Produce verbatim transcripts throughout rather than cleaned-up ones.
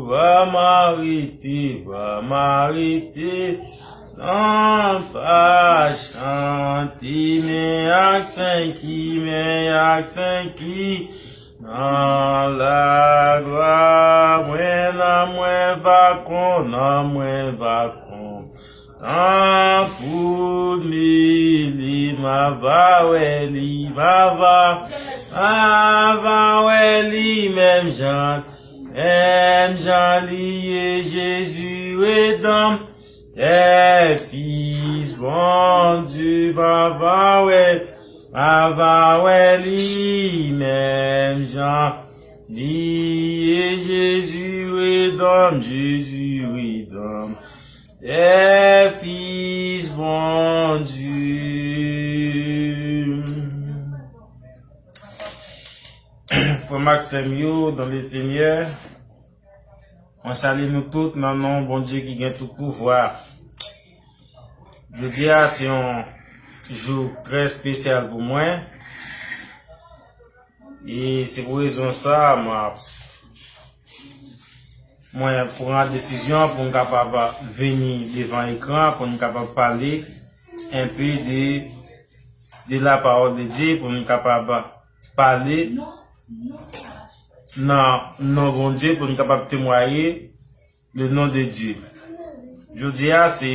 Bra m arete, bra m arete, san pa chante, men ak senki, men ak senki, nan laglwa, mwen, nan mwen va kon, nan mwen va kon. Tanpri li, m ava wè li, m ava, m ava wè li menm jan, menm jan li ye, Jezi redanm, tè fis Bondye, m ava wè, m ava wè li menm jan li ye, Jezi redanm, Jezi redanm. Tè fis Bondye. Frè m ak sè m yo, dans le Seigneur, mwen salye nou tout nan non Bondye ki gen tout pouvwa. Jodi a se yon jou trè espesyal pou mwen. E se pou rezon sa a, mwen ap Mwen pran desizyon pou m kapab vini devan ekran, pou m kapab pale enpe de, de la parole de Dieu, pou m kapab pale nan non Bondye, pou m kapab temwaye le nom de Dieu. Jodi a, se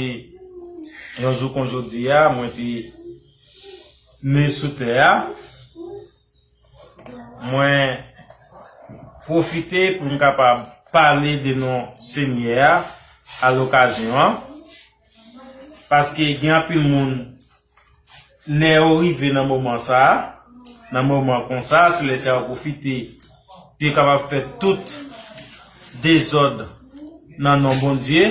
yon jou kon jodi a, mwen te ne sou tè a. Mwen pwofite pou m kapab pale de non Senyè a a lokazyon an, paske gen anpil moun, lè yo rive nan moman sa a, nan moman konsa, se lè sa yo pwofite pou yo kapab fè tout dezòd nan non Bondye,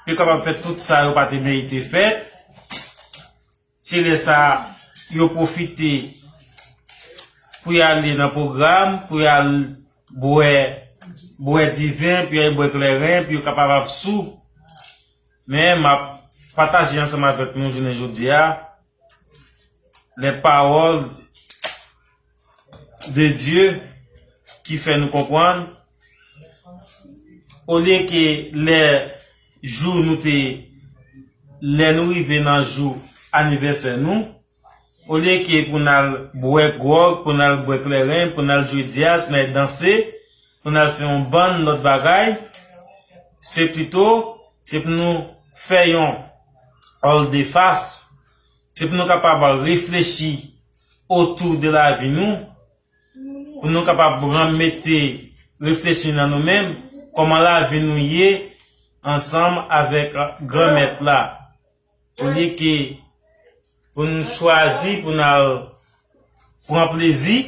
pou yo kapab fè tout sa yo pa te merite fè. Se lè sa a, yo pwofite pou y ale nan pwogram, pou y al bwè, bwè diven, pou y al bwè kleren, pou yo kapab ap sou. Men, m ap pataje ansanm avèk nou jounen jodi a, les paroles de Dieu ki fè nou konprann, olye ke lè jou nou te, lè nou rive nan jou anivèsè nou, olye ke pou n al bwè gwòg, pou n al bwè kleren, pou n al jwe dyaz, pou n al danse, pou n al fè yon bann lòt bagay, se pito, se pou nou fè yon all de fas, se pou nou kapab reflechi otou de lavi nou, pou nou kapab ranmete reflechi nan nou menm, kòman lavi nou ye ansanm avèk Granmèt la. Olye ke pou nou chwazi pou n al pran plezi,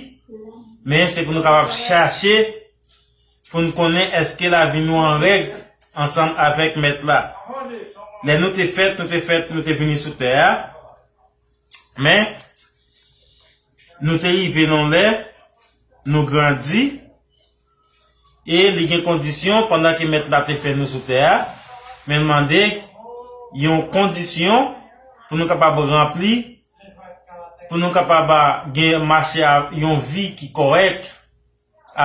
men se pou nou kapab chache pou n konnen èske lavi nou an règ ansanm avèk Mèt la. Lè nou te fèt, nou te fèt, nou te vini sou tè a, men nou te rive nan lè nou grandi, e li gen kondisyon pandan ke Mèt la te fè nou sou tè a, men l mande yon kondisyon pou nou kapab ranpli, pou nou kapab gen, mache a yon vi ki kòrèk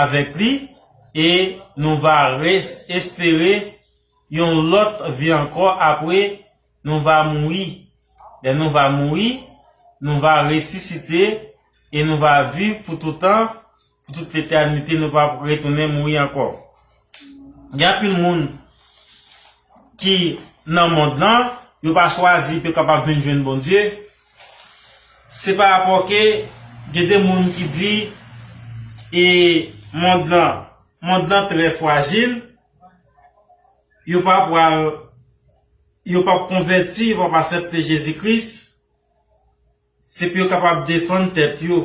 avèk li, e nou va res-, espere yon lòt vi ankò apre nou va mouri. Lè nou va mouri, nou va resisite e nou va viv pou toutan, pou tout letènite, nou p ap retounen mouri ankò. Gen anpil moun ki nan mond lan, yo pa chwazi pou yo kapab vin jwenn Bondye. Se pa rapò ke gen de moun ki di, e mond lan, mond lan trè frajil, yo pa pral, yo p ap konvèti, yo p ap aksepte Jezi Kris, se pou yo kapab defann tèt yo.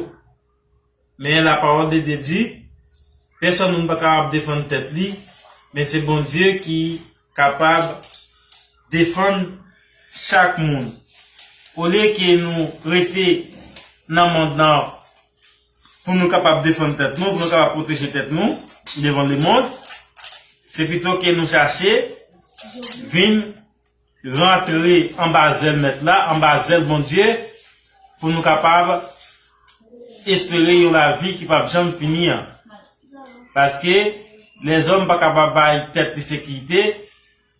Men la parole de Dieu di, pèsonn moun pa kapab defann tèt li, men se Bondye ki kapab defann chak moun. Olye ke nou rete nan mond lan pou nou kapab defann tèt nou, pou nou kapab pwoteje tèt nou devan lemonn, se pito ke nou chache vin rantre anba zèl Mèt la, anba zèl Bondye, pou nou kapab espere yon lavi ki p ap janm fini an. Paske Lèzòm pa kapab bay tèt li sekirite,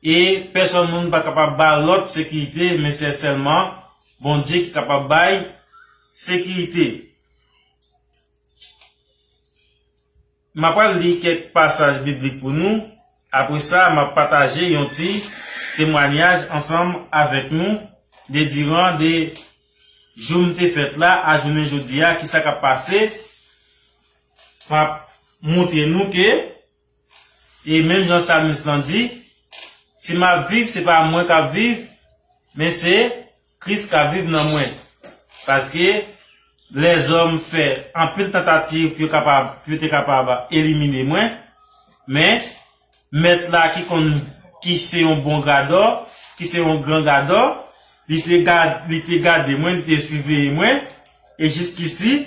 e pèsòn moun pa kapab ba lòt sekirite, men se sèlman Bondye ki kapab bay sekirite. M ap pral li kèk pasaj biblik pou nou. Apre sa, m ap pataje yon ti temwayaj ansanm avèk nou de diran de jou m te fèt la a jounen jodi a, kisa k ap pase. M ap montre nou ke, e menm jan salmis lan di, si m ap viv, se pa mwen k ap viv, men se Kris k ap viv nan mwen. Paske lèzòm fè anpil tantativ pou yo kapab, pou yo te kapab elimine mwen, men Mèt la ki konn, ki se yon bon gadò, ki se yon gran gadò, li te gad, li te gade mwen, li te siveye mwen, e jiskisi,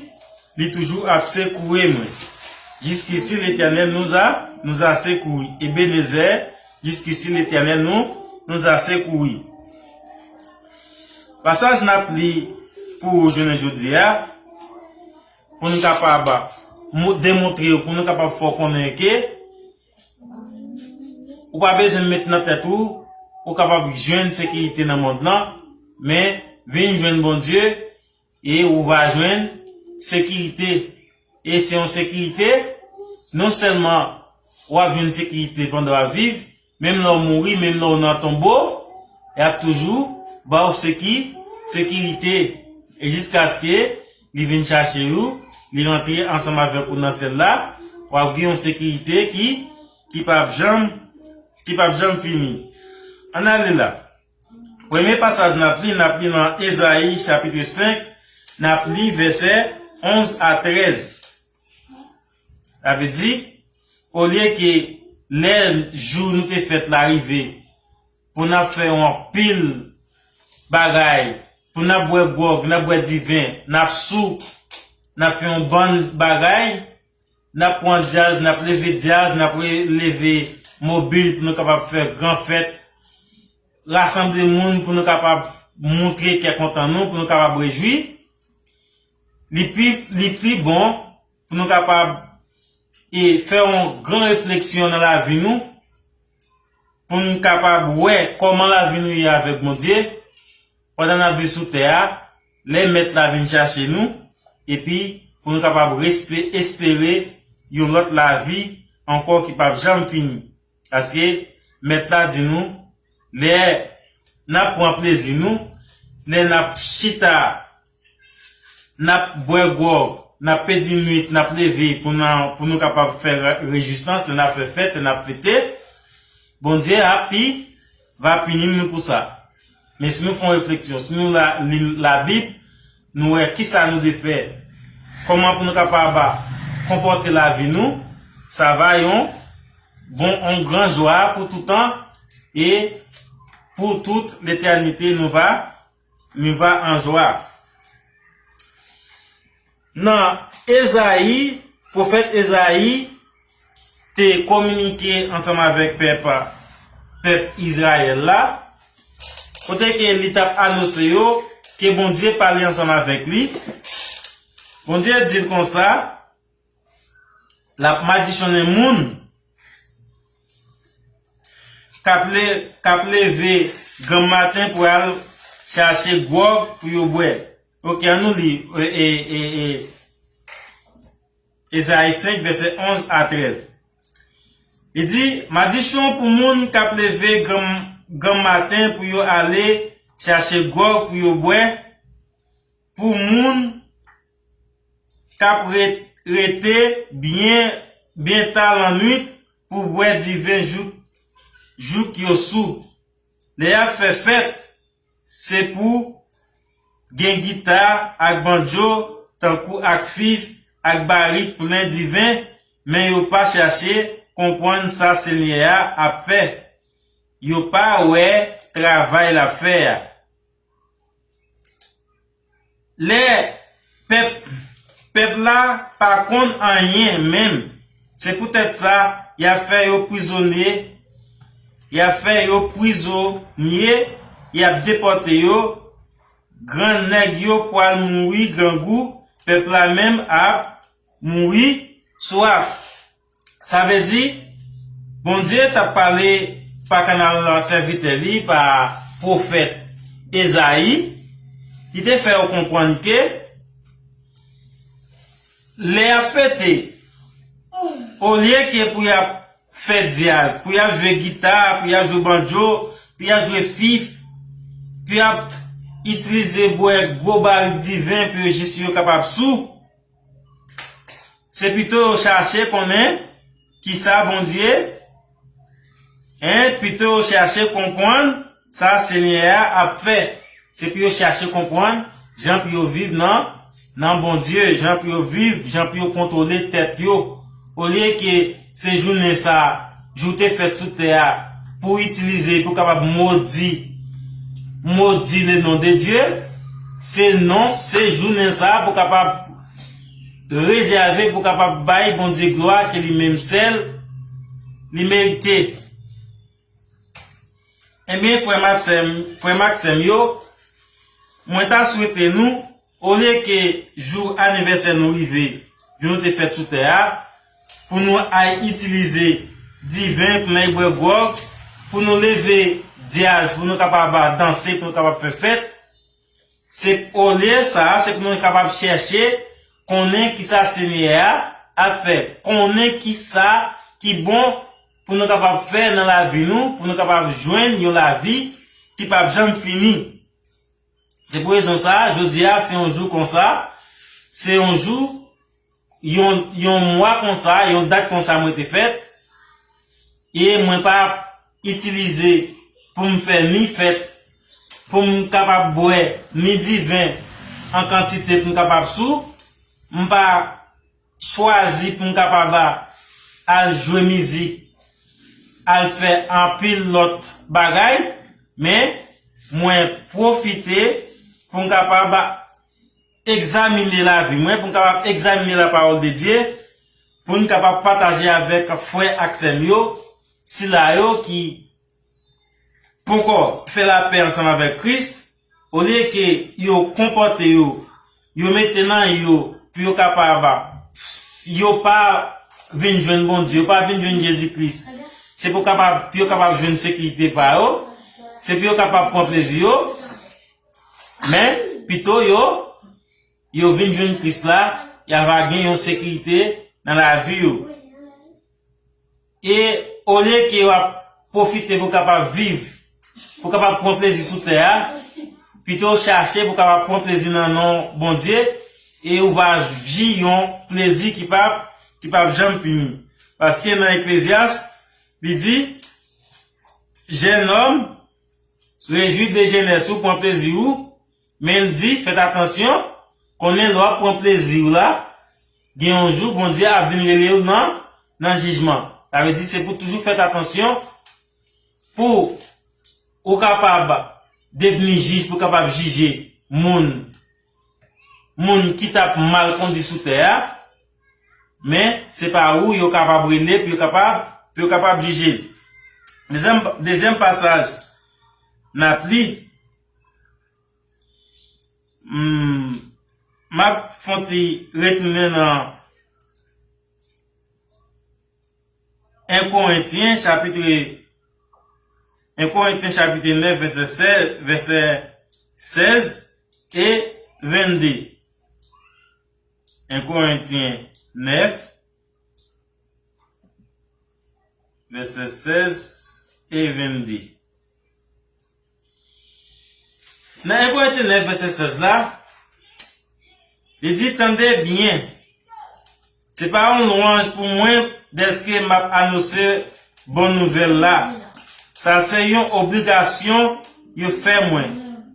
li toujou ap sekoure mwen. Jiskisi, Letènèl nous a, nous a secourus. Ebenezè, jiskisi, Letènèl nous, nous a secourus. Pasaj n ap li pou jounen jodi a, pou nou kapab mo-, demontre yo, pou nou kapab fè w konnen ke ou pa bezwen met nan tèt ou, ou kapab jwenn sekirite nan mond lan, men vin jwenn Bondye, e ou va jwenn sekirite. E se yon sekirite, non sèlman w ap jwenn sekirite pandan w ap viv, menm lè w mouri, menm lè w nan tonbo, y ap toujou ba w seki-, sekirite. E jiskaske li vin chache ou, li rantre ansanm avèk ou nan syèl la, w ap gen yon sekirite ki, ki p ap janm, ki p ap janm fini. Ann ale la. Premye pasaj n ap li, n ap li nan Ezayi chapit senk, n ap li vèsè onz a trèz. Sa vle di, olye ke lè jou nou te fèt la rive, pou n ap fè yon anpil bagay, pou n ap bwè gwòg, n ap bwè diven, n ap sou, n ap fè yon bann bagay, n ap pran djaz, n ap leve djaz, n ap re-, leve mobil pou nou kapab fè gran fèt, rasanble moun pou nou kapab montre kè kontan nou, pou nou kapab rejwi. Li pi, li pi bon pou nou kapab, e, fè yon gran refleksyon nan lavi nou, pou nou kapab wè kòman lavi nou ye avèk Bondye, pandan n ap viv sou tè a, lè Mèt la vin chache nou, epi pou nou kapab respe-, espere yon lòt lavi ankò ki p ap janm fini. Paske Mèt la di nou, lè n ap pran plezi nou, lè n ap chita, n ap bwè gwòg, n ap pedi nwit, n ap leve pou n, pou nou kapab fè re-, rejwisans, lè n ap fè fèt, lè n ap fete, Bondye ap pi, va pini nou pou sa. Men si nou fè yon refleksyon, si nou la, li Labib, nou wè kisa nou dwe fè, kòman pou nou kapab konpòte lavi nou, sa va yon bon, yon gran jwa pou tout tan e pou tout letènite, nou va, nou va an jwa. Nan Ezayi, pwofèt Ezayi te kominike ansanm avèk pèp, pèp Izrayèl la, kote ke li t ap anonse yo ke Bondye pale ansanm avèk li. Bondye di l konsa, l ap madichonnen moun k ap le-, k ap leve granmmaten pou al chache gwòg pou yo bwè. Ok, ann nou li, e, e, e, e, Ezayi senk, vèsè onz a trèz. Li di, madichon pou moun k ap leve granm-, granmmaten pou yo ale chache gwòg pou yo bwè, pou moun k ap re-, rete byen, byen ta lannwit pou bwè diven jouk, jouk yo sou. Lè y ap fè fèt, se pou gen gita ak bandjo, tankou ak fif, ak barik plen diven, men yo pa chache konprann sa Senyè a ap fè. Yo pa wè travay l ap fè a. Lè pèp, pèp la pa konn anyen menm, se poutèt sa y ap fè yo prizonye, y ap fè yo prizonye, y ap depòte yo, grannèg yo pral mouri grangou, pèp la menm ap mouri swaf. Sa vle di, Bondye t ap pale pa kanal sèvitè li, pa pwofèt Ezayi, ki te fè yo konprann ke lè y ap fete, olye ke pou y ap fè dyaz, pou y ap jwe gita, pou y ap jwe banjo, pou y ap jwe fif, pou y ap itilize bwè gwo barik diven pou yo jis yo kapab sou, se pito yo chache konnen kisa Bondye, en, pito yo chache konprann sa Senyè a ap fè. Se pou yo chache konprann jan pou yo viv nan, nan Bondye, jan pou yo viv, jan pou yo kontwole tèt yo. Olye ke se jounen sa, jou te fèt sou tè a, pou itilize, pou kapab modi, modi le non de Dye, se non, se jounen sa, pou kapab rezève, pou kapab bay Bondye glwa ke li menm sèl li merite. Ebyen, frè m ak sè m, frè m ak sè m yo, mwen ta swete nou, olye ke jou anivèsè nou rive, jou nou te fèt sou tè a, pou nou al itilize diven, pou nou al bwè gwòg, pou nou leve dyaz, pou nou kapab danse, pou nou kapab fè fèt, se olye sa, se pou nou kapab chèche konnen kisa Senyè a ap fè, konnen kisa ki bon pou nou kapab fè nan lavi nou, pou nou kapab jwenn yon lavi ki p ap janm fini. Se pou rezon sa, jodi a, se yon jou konsa, se yon jou, yon, yon mwa konsa, yon dat konsa mwen te fèt, e mwen pa itilize pou m fè ni fèt, pou m kapab bwè ni diven an kantite pou m kapab sou, m pa chwazi pou m kapab al jwe mizik, al fè anpil lòt bagay, men mwen pwofite pou m kapab egzamine lavi mwen, pou m kapab egzamine lapawòl de Dye, pou m kapab pataje avèk frè ak sè m yo, sila yo ki poko fè lapè ansanm avèk Kris, olye ke yo konpòte yo, yo mete nan yo, pou yo kapab, yo pa vin jwenn Bondye, yo pa vin jwenn Jezi Kris, se pou kapab, pou yo kapab jwenn sekirite pa yo, se pou yo kapab pran plezi yo, men pito yo, yo vin jwenn Kris la, y a va gen yon sekirite nan lavi yo. E olye ke w ap pwofite pou kapab viv, pou kapab pran plezi sou tè a, pito w chache pou kapab pran plezi nan non Bondye, e ou va jwi yon plezi ki p ap, ki p ap janm fini. Paske nan Eklezyas, li di, Jènòm, rejwi de jenès ou, pran plezi ou, men l di, fèt atansyon, konnen lè w ap pran plezi w la, gen yon jou Bondye ap vin rele w nan, nan jijman. Sa vle di se pou toujou fèt atansyon pou ou kapab devni jij, pou kapab jije moun, moun ki t ap mal kondi sou tè a, men se pa ou yo kapab rele pou yo kapab, pou yo kapab jije l. Dezyèm, dezyèm pasaj n ap li, Hmm, m ap fè yon ti retounen nan en Korentyen chapit, en Korentyen chapit nèf vèsè sèz, vèsè sèz e vennde. En Korentyen nèf, vèsè sèz e vennde. Nan en Korentyen nèf, vèsè sèz la, li di, tande byen, se pa yon lwanj pou mwen dèske m ap anonse bon nouvèl la. Sa se yon obligasyon yo fè mwen.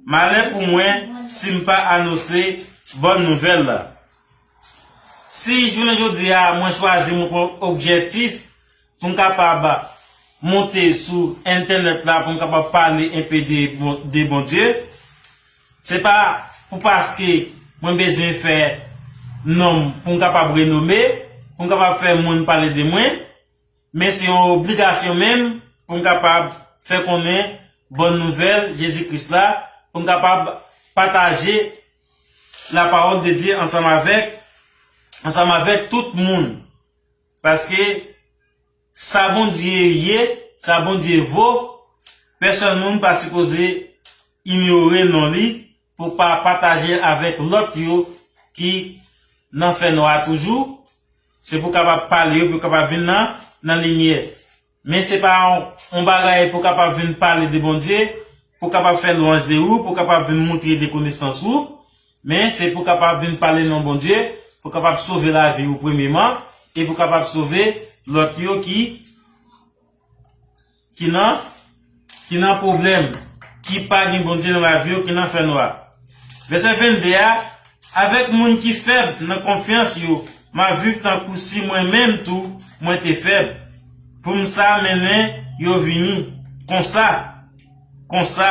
Malè pou mwen si m pa anonse bon nouvèl la. Si jounen jodi a mwen chwazi, mwen pran objektif pou m kapab monte sou entènèt la, pou m kapab pale enpe de, Bon- de Bondye, se pa pou paske mwen bezwen fè non m, pou m kapab renome, pou m kapab fè moun pale de mwen, men se yon obligasyon menm pou m kapab fè konnen bon nouvèl Jezi Kris la, pou m kapab pataje la parole de Dieu ansanm avèk, ansanm avèk tout moun. Paske Sa Bondye ye, sa Bondye vo, pèsonn moun pa sipoze inyore non li pou pa pataje avèk lòt yo ki nan fènwa toujou. Se pou kapab pale yo, pou kapab vin nan, nan limyè. Men se pa yon, yon bagay pou kapab vin pale de Bondye, pou kapab fè lwanj de ou, pou kapab vin moutre de konesans ou. Men se pou kapab vin pale non Bondye, pou kapab sove lavi ou premyeman, e pou kapab sove lòt yo ki, ki nan, ki nan pwoblèm, ki pa gen Bondye nan lavi yo, ki nan fènwa. Vèsè vennde a, avèk moun ki fèb nan konfyans yo, m ap viv tankou si mwen menm tou mwen te fèb, pou m sa mennen yo vini. Konsa, konsa,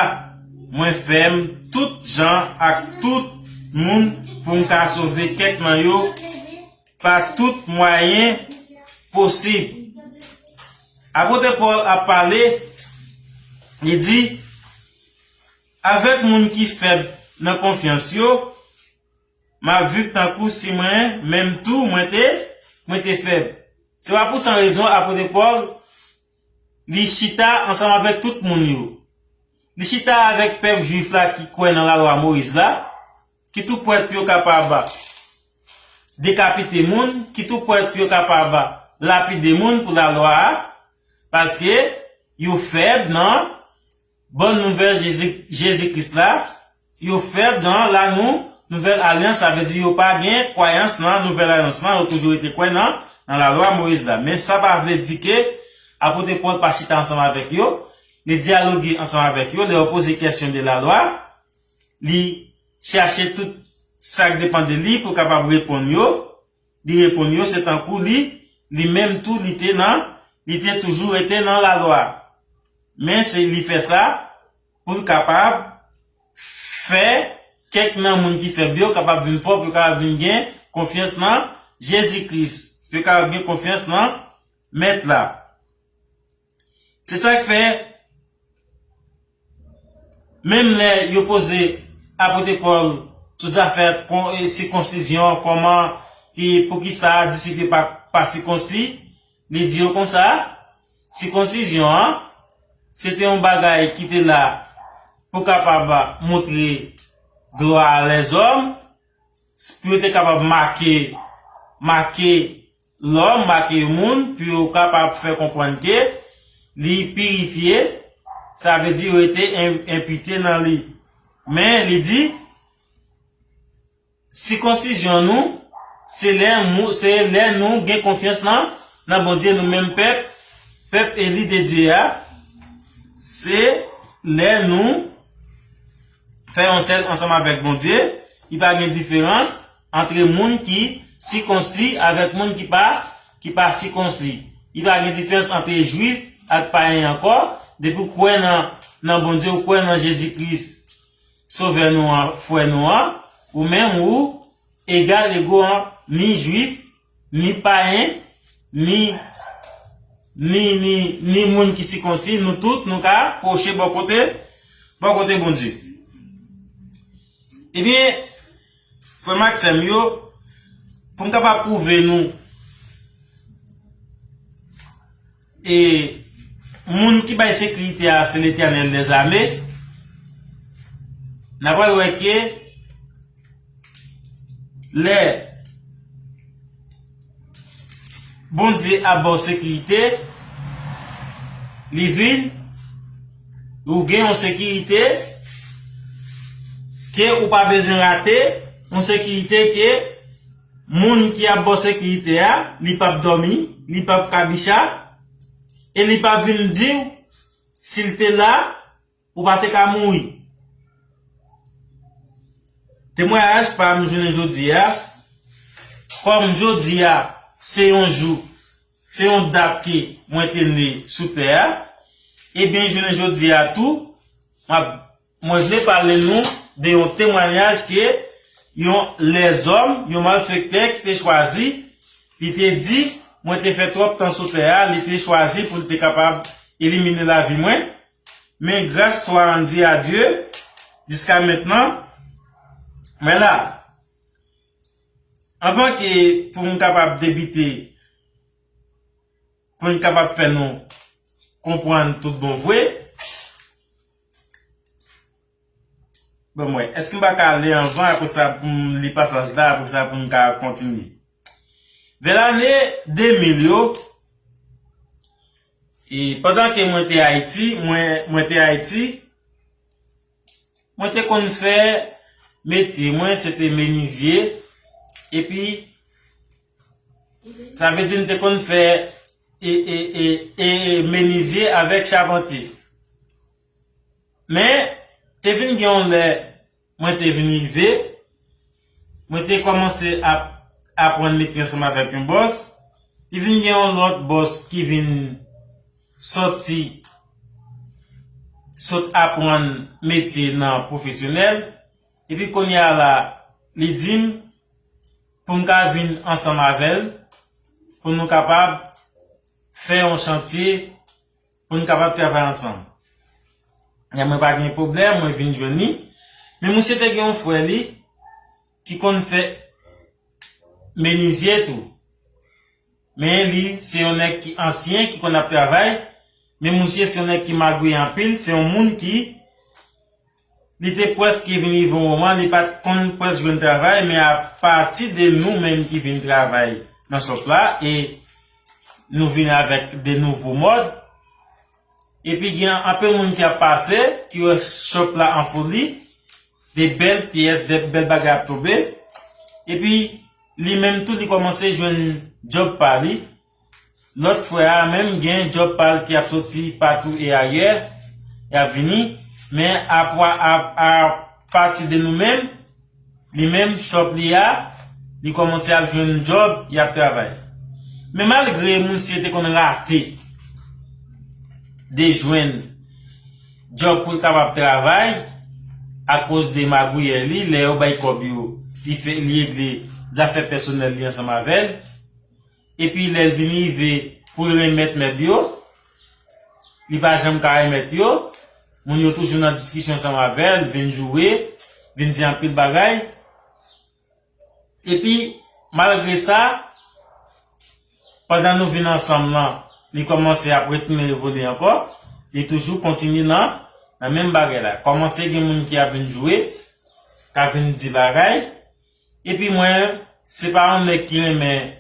mwen fèm tout jan ak tout moun pou m ka sove kèk nan yo pa tout mwayen posib. Apot Pòl ap pale, li di, avèk moun ki fèb nan konfyans yo, m ap viv tankou si mwen menm tou mwen te, mwen te fèb. Se pa pou san rezon apot Pòl, li chita ansanm avèk tout moun yo. Li chita avèk pèp jwif la ki kwè nan lalwa Moyiz la, ki tou pwèt pou yo kapab dekapite moun, ki tou pwèt pou yo kapab lapide moun pou lalwa a, paske yo fèb nan bòn nouvèl Jezi, Jezi Kris la, yo fèb nan la nou, nouvèl alyans, sa vle di yo pa gen kwayans nan nouvèl alyans lan, yo toujou rete kwè nan, nan lalwa Moyiz la. Men sa pa vle di ke apot Pòl pa chita ansanm avèk yo, li dyaloge ansanm avèk yo, lè yo poze kèsyon de lalwa, li chache tout sa k depann de li pou kapab reponn yo, li reponn yo, se tankou li, li menm tou li te nan, li te toujou rete nan lalwa. Men se li fè sa pou l kapab fè kèk nan moun ki fèb yo kapab vin fò, pou yo kapab vin gen konfyans nan Jezi Kris, pou yo kapab gen konfyans nan Mèt la. Se sa k fè, menm lè yo poze apot Pòl sou zafè kon, e, sikonsizyon, kòman, ki, poukisa disip yo pa, pa sikonsi, li di yo konsa, sikonsizyon an, se te yon bagay ki te la pou kapab montre glwa a lèzòm, pou yo te kapab make, make lòm, make moun, pou yo kapab fè konprann ke li pirifye, sa vle di yo rete en-, enpite nan li. Men, li di, sikonsizyon nou, se lè mou-, se lè nou gen konfyans nan, nan Bondye, nou menm pèp, pèp eli de Dye a, se lè nou fè yon sèl ansanm avèk Bondye, li pa gen diferans antre moun ki sikonsi avèk moun ki pa, ki pa sikonsi. Li pa gen diferans antre jwif ak payen ankò, depi w kwè nan, nan Bondye, ou kwè nan Jezi Kris, Sovè nou an, frè nou an, ou menm ou egal ego an, ni jwif, ni payen, ni, ni, ni, ni moun ki sikonsi, nou tout, nou ka pwoche bò kote, bò kote Bondye. Ebyen, frè m ak sè m yo, pou m kapab pwouve nou, e moun ki bay sekirite a, se Letènèl dèzame, n a pral wè ke lè Bondye ap ba w sekirite, li vin, ou gen yon sekirite ke ou pa bezwen rate, yon sekirite ke moun ki ap ba w sekirite a, li p ap dòmi, li p ap kabicha, e li p ap vin di w, si l te la, ou pa te ka mouri. Temwayaj pa m jounen jodi a, kòm jodi a, se yon jou, se yon dat ke mwen te ne sou tè a, ebyen, jounen jodi a tou, m ap, mwen vle pale nou de yon temwayaj ke yon lèzòm, yon malfektè ki te chwazi, li te di, mwen te fè twòp tan sou tè a, li te chwazi pou l te kapab elimine lavi mwen. Men gras swa randi a Dye, jiska mentnan, mwen la. Anvan ke pou m kapab debite, pou n kapab fè nou konprann tout bon vre. Bon, mwen, èske m pa ka li anvan, apre sa, pou m li pasaj la, apre sa, pou m ka kontinye? Vè lane de mil yo, e pandan ke mwen te Ayiti, mwen, mwen te Ayiti, mwen te konn fè metye, mwen, se te menizye, epi, sa vle di, m te konn fè e, e, e, e menizye avèk chapantye. Men, te vin gen yon lè, mwen te vin rive, mwen te kòmanse ap aprann metye ansanm avèk yon bòs. Li vin gen yon lòt bòs ki vin sòti, sot aprann metye nan pwofesyonèl. Epi kounye a la, li di m pou m ka vin ansanm avè l, pou nou kapab fè yon chantye, pou n kapab travay ansanm. Lè mwen pa gen pwoblèm, mwen vin jwenn li. Men misye te gen yon frè li ki konn fè menizye tou. Men li, se yon nèg ki ansyen, ki konn ap travay. Men misye se yon nèg ki magouye anpil, se yon moun ki li te prèske vin rive yon moman, li pa t konn prèske jwenn travay, men apati de nou menm ki vin travay nan shop la, e nou vin avèk de nouvo mòd, epi gen anpil moun ki ap pase, ki wè shop la an foli, de bèl pyès, de bèl bagay ap tonbe, epi li menm tou li kòmanse jwenn djòb pa li. Lòt frè a menm gen djòb pa l ki ap soti patou e ayè, y ap vini, men apwa, a, apati de nou menm, li menm, shop li a, li kòmanse ap jwenn djòb, y ap travay. Men malgre misye te konn rate de jwenn djòb pou l kapab travay, akoz de magouyè li, lè yo bay kòb yo, li fè, li regle zafè pèsonèl li ansanm avè l. Epi lè l vin rive pou l remèt mèb yo, li pa janm ka remèt yo. Moun yo toujou nan diskisyon ansanm avè l, vin joure, vin di anpil bagay. Epi, malgre sa, pandan nou vin ansanm lan, li kòmanse ap retounen evole ankò, li toujou kontinye nan, nan menm bagay la. Kòmanse gen moun ki ap vin joure, k ap vin di bagay, epi mwen, se pa yon nèg ki renmen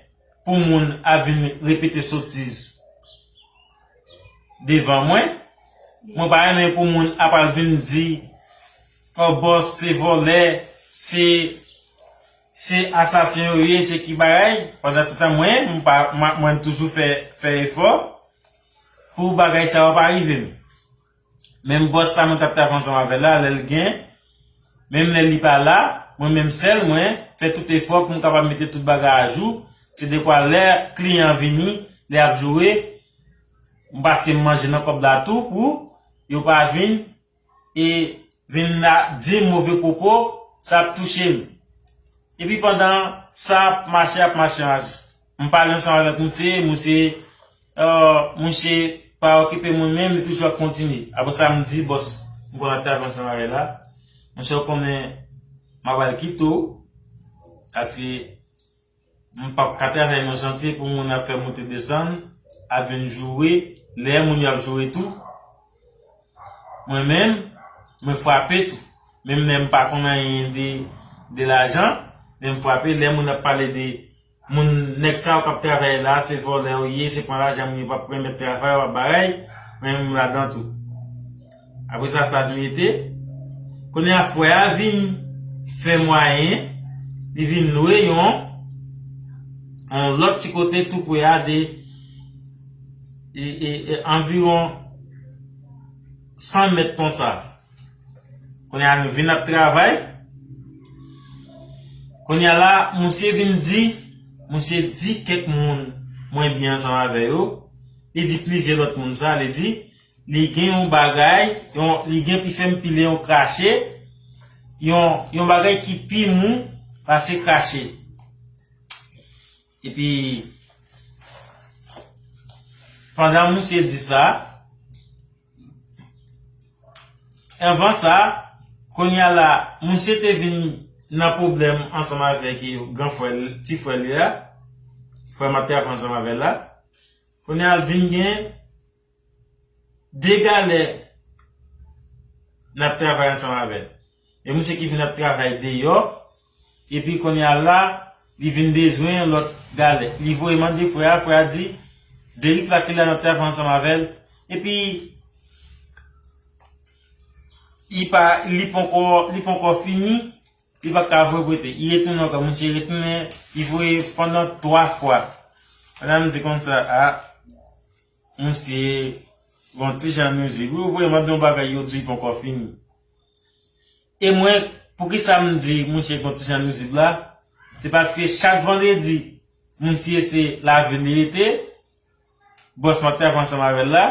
pou moun ap vin repete sotiz devan mwen. Mwen pa renmen pou moun ap al vin di, "Oh, bòs, se vòlè, se, se asasen yo ye, se ki bagay." Pandan se tan, mwen, mwen pa, mwen, mwen toujou fè, fè efò pou bagay sa yo pa rive m. Menm bòs la mwen t ap travay ansanm avè l la, lè l gen, menm lè li pa la, mwen menm sèl mwen, fè tout efò pou m kapab mete tout bagay ajou. Se dekwa lè kliyan vini, lè y ap joure, m paske m manje nan kòb la tou pou yo pa vin e vin la di m move pwopo, sa ap touche m. Epi pandan sa ap mache, ap mache, mache, m pale ansanm avèk misye, misye, euh, misye pa okipe moun menm, li toujou ap kontinye. Apre sa, m di bòs m konn ap travay ansanm avè l la, "Monchè, ou konnen m ap al kite w, paske m p ap ka travay nan chantye pou moun ap fè monte desann, ap vin joure, lè moun yo ap joure tou." Mwen menm, mwen frape tou. Menm lè m pa konn anyen de, de lajan, men m frape. Lè moun ap pale de moun, nèg sa yo k ap travay la, se vòlè yo ye, se pran lajan moun yo, p ap remèt travay, p ap bagay, mwen menm m ladan tou. Apre sa, sa vin rete. Kounye a, frè a vin fè mwayen, li vin lwe yon, yon lòt ti kote tou pre a de, e, e, e, anviwon san mèt konsa. Kounye a, nou vin ap travay. Kounye a la, misye vin di, misye di kèk moun mwen byen ansanm avè yo. Li di plizyè lòt moun sa, li di, li gen yon bagay, yon, li gen pi fè m pile yon krache, yon, yon bagay ki pi mou pase krache. Epi, pandan misye di sa, anvan sa, kounye a la, misye te vin nan pwoblèm ansanm avèk gran frè l, ti frè li a, frè m ap travay ansanm avè l la. Kounye a l vin gen de galè n ap travay ansanm avè l. E misye ki vin ap travay deyò, epi kounye a la, li vin bezwen lòt galè. Li voye mande frè a, frè a di, Derif la ki la n ap travay ansanm avè l, epi li pa, li poko, li poko fini, li pa ka voye pou li te. Li retounen ankò, misye retounen, li voye pandan twa fwa. Pandan m di konsa, a, misye, bon, ti jan nizib. Wi, ou voye mande yon bagay, yo di li poko fini. E mwen, poukisa m di misye gon ti jan nizib la? Se paske chak vandredi, misye se lavil li rete, bòs mwen ap travay ansanm avè l la,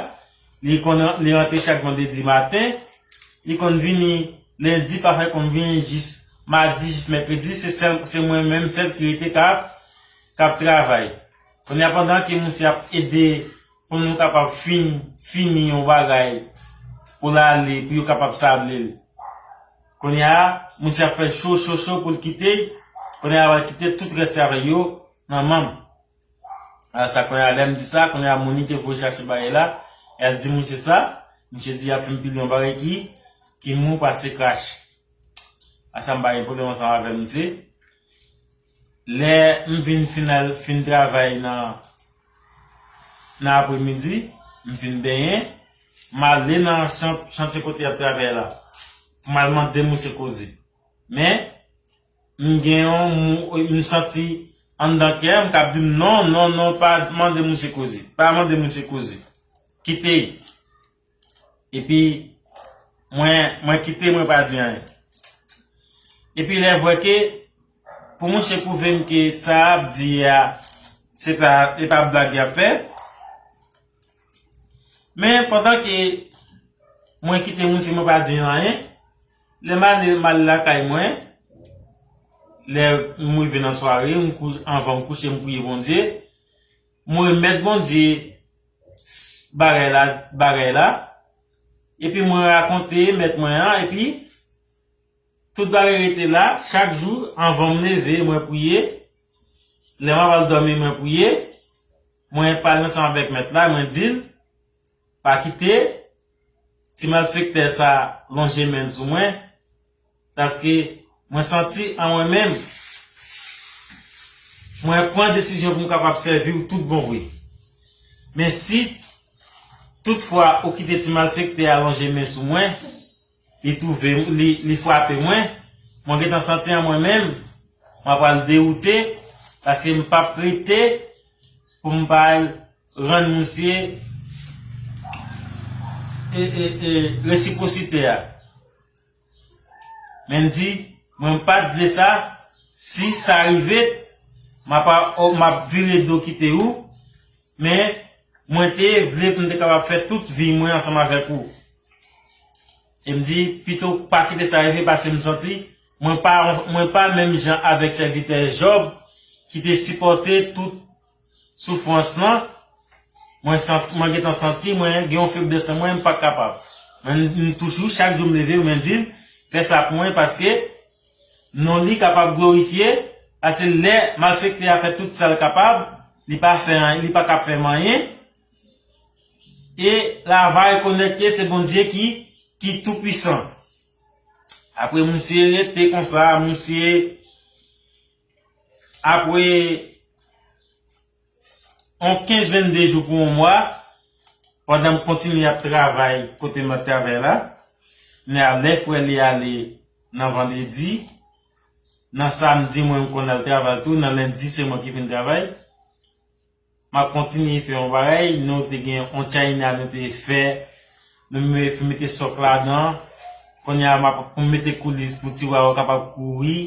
li konn li rantre chak vandredi maten, li konn vini lendi, pafwa li konn vini jis madi, jis mèkredi, se sèl, se mwen menm sèl ki rete k ap, k ap travay. Kounye a pandan ke misye ap ede pou nou kapab fin, fini yon bagay pou l ale, pou yo kapab sable l. Kounye a, misye ap fè cho, cho, cho pou l kite. Kounye a, l kite tout rès travay yo nan men m. A sa, kounye a, lè m di sa, kounye a, moun li te voye chache bagay la, e al di misye sa, misye di y ap fin pile yon bagay ki, ki mou pase krach. A sa, m pa gen pwoblèm ansanm avè misye. Lè m vin final, fin travay nan, nan apremidi, m fin benyen, m ale nan chan-, chantye kote y ap travay la. Pou m al mande misye koze. Men, m gen yon mou, m santi anndan kè m k ap di m, "Non, non, non, pa mande misye koze. Pa mande misye koze. Kite l." Epi, mwen, mwen kite, mwen pa di anyen. Epi, lè vwè ke, pou misye pwouve m ke sa ap di a, se pa, e pa blag y ap fè. Men, pandan ke mwen kite misye, mwen pa di anyen, lè m ale, m al lakay mwen, lè m rive nan sware, m kou-, anvan m kouche, m priye Bondye, mwen remèt Bondye s-, bagay la, bagay la. Epi mwen rakonte mèt mwen an, epi tout bagay rete la, chak jou, anvan m leve, mwen priye. Lè m ap al dòmi, mwen priye. Mwen pale ansanm avèk mèt la, mwen di l, pa kite ti malfektè sa lonje men l sou mwen. Paske mwen santi an mwen menm, mwen pran desizyon pou m kapab sèvi w tout bon vre. Men si toutfwa ou kite ti malfektè a lonje men sou mwen, li twouve, li, li frape mwen, mwen gentan santi an mwen menm, mwen pral dewoute, paske m p ap rete pou m pa al rann misye e, e, e, resipwosite a. Men m di, mwen m pa t vle sa, si sa rive, m ap, m ap vire do kite ou, men mwen te vle pou m te kapab fè tout vi mwen ansanm avèk ou. E m di, pito pa kite sa rive, paske m santi, mwen pa, mwen pa menm jan avèk sèvitè Jòb, ki te sipòte tout soufrans lan, mwen sant-, mwen gentan santi, mwen gen yon feblès nan mwen, m pa kapab. Mwen, m toujou, chak jou m leve, mwen di l, fè sa pou mwen, paske non li kapab glorifye, paske lè malfektè a fè tout sa l kapab, li pa fè anyen, li pa ka fè m anyen, e l a va rekonèt ke se Bondye ki, ki toupwisan. Apre misye rete konsa, misye, apre yon kenz vennde jou pou yon mwa, pandan m kontinye ap travay kote m ap travay la, men a lè frè li ale nan vandredi, nan samdi mwen m konn al travay tou, nan lendi se mwen ki vin travay. M ap kontinye fè yon bagay, nou te gen yon tchayna nou te fè, nou me-, mete sòk ladan. Kounye a, m ap, pou m mete koulis pou tiwa yo kapab kouri.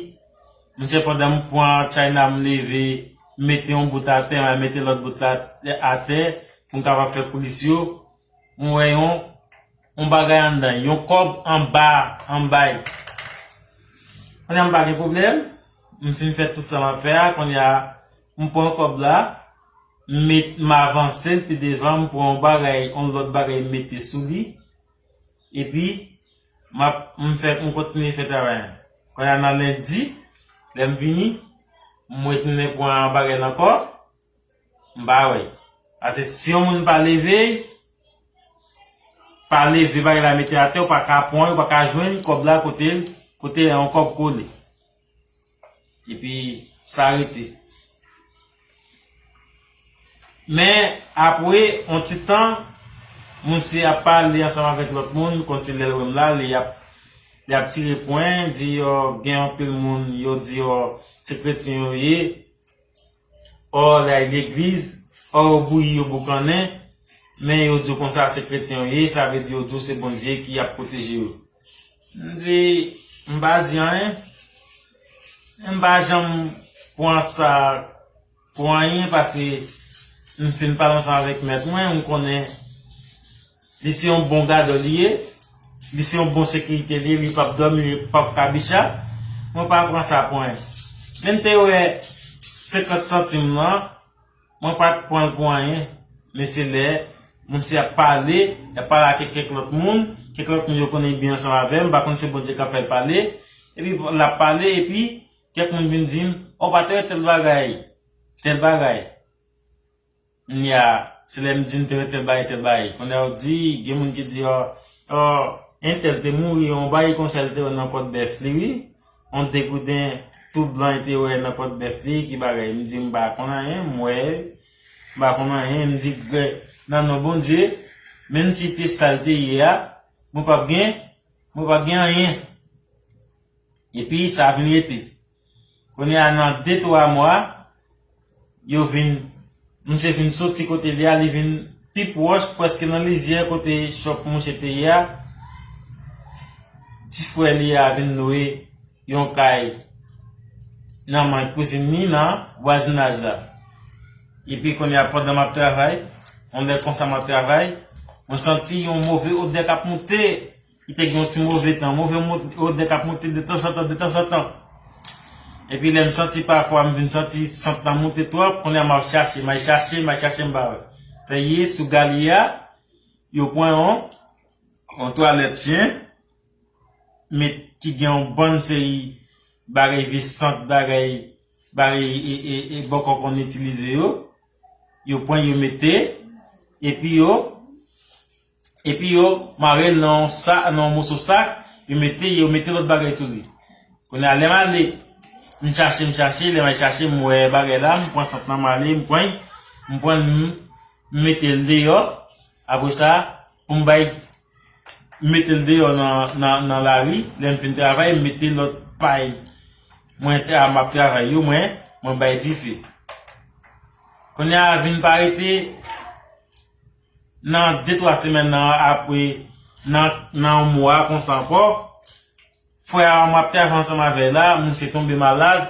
Monchè, pandan m pran tchayna, m leve, m mete yon bout atè, m al mete lòt bout la atè, pou m kapab fè koulis yo. M wè yon, yon bagay anndan, yon kòb anba, anba. Kounye a, m pa gen pwoblèm, m fin fè tout sa m ap fè a, kounye a, m pran kòb la, m met, m avanse l pi devan, m pran yon bagay, yon lòt bagay, m mete sou li. Epi, m ap, m fè, m kontinye fè travay la. Kounye a nan lendi, lè m vini, m retounen pran bagay la ankò, m pa wè l. Paske si yon moun pa leve, pa leve bagay la mete atè, ou pa ka pran, ou pa ka jwenn kòb la kote l, kote yon kòb kole. Epi sa rete. Men apre yon ti tan, moun se ap pale ansanm avèk lòt moun, konn se lè l wè m la, li ap, li ap tire pwen, di yo gen anpil moun, yo di yo se kretyen yo ye, ò, l al legliz, ò, yo bouyi, yo boukannen, men yo di w konsa se kretyen yo ye, sa vle di yo di w se Bondye ki ap pwoteje yo. M di, m pa di anyen. M pa janm pran sa pou anyen, paske m fin pale ansanm avèk mèt mwen, m konnen li se yon bon gadò li ye, li se yon bon sekirite li ye, li p ap dòmi, li p ap kabicha. Mwen pa pran sa pou anyen. Men m te wè senkant santim lan, mwen pa t pran l pou anyen, men se lè moun se ap pale, l ap pale ak kèk lòt moun, kèk lòt moun yo konnen byen ansanm avè m, m pa konn se Bondye k ap fè l pale, epi l ap pale, epi kèk moun vin di m, o, pa te wè tèl bagay, tèl bagay. Kounye a, se lè m di m te wè tèl bagay, tèl bagay. Kounye a, yo di, gen moun ki di, o, o, entèl te mouri, yon bagay konsa l te wè nan kòt bèf li, wi. Yon degouden tou blan li te wè nan kòt bèf li, ki bagay. M di, m pa konn anyen, m wè, m pa konn anyen, m di, nan non Bondye, menm si te sa l te ye a, mwen p ap gen, mwen p ap gen anyen. Epi sa vin rete. Kounye a nan de twa mwa, yo vin, misye vin soti kote li a, li vin pi pwòch, prèske nan lizyè kote chòp mouche te ye a. Ti frè li a vin lwe yon kay nan men kouzin li nan vwazinaj la. Epi kounye a pandan m ap travay, yon lè konsa m ap travay, mwen santi yon move odè k ap moute. Li te gen yon ti move tan, move mo- odè k ap moute detanzantan, detanzantan. Epi lè m santi pafwa, m vin santi sant lan moute twòp, kounye a m ap chache, m al chache, m al chache, m pa wè. Sa ye, sou galye a, yo pran yon, yon twalèt chen, met, ki gen yon bann seri bagay vye sant, bagay, bagay e, e, e bòkò konn itilize yo. Yo pran, yo mete, epi yo, epi yo mare l nan yon sa, nan yon moso sak, yo mete, yo mete lòt bagay sou li. Kounye a, lè m ale, m chache, m chache, lè m al chache, m wè bagay la, m pran sant lan, m ale, m pran, m pran, m, m mete l deyò. Apre sa, pou m bay, m mete l deyò nan, nan, nan lari, lè m fin travay, m mete lòt pay mwen tra- m ap travay yo, mwen, mwen bay dife. Kounye a, vin pa rete nan de twa semèn nan, apre, nan, nan yon mwa konsa ankò, frè a m ap travay ansanm avè l la, misye tonbe malad,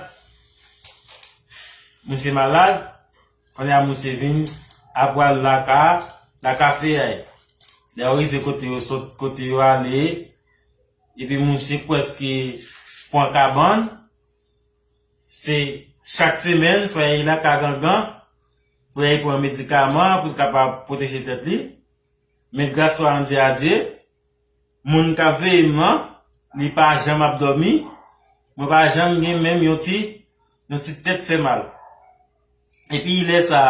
misye malad, kounye a misye vin ap pral laka, laka feyay. Lè yo rive kote yo sot, kote yo ale, epi misye prèske pran kabann, se chak semèn, frè a laka gangan, frè a pran medikaman pou l kapab pwoteje tèt li. Men gras a Bondye, a Dye, moun k ap veye m nan, li pa janm ap dòmi, mwen pa janm gen menm yon ti, yon ti tèt fè mal. Epi lè sa,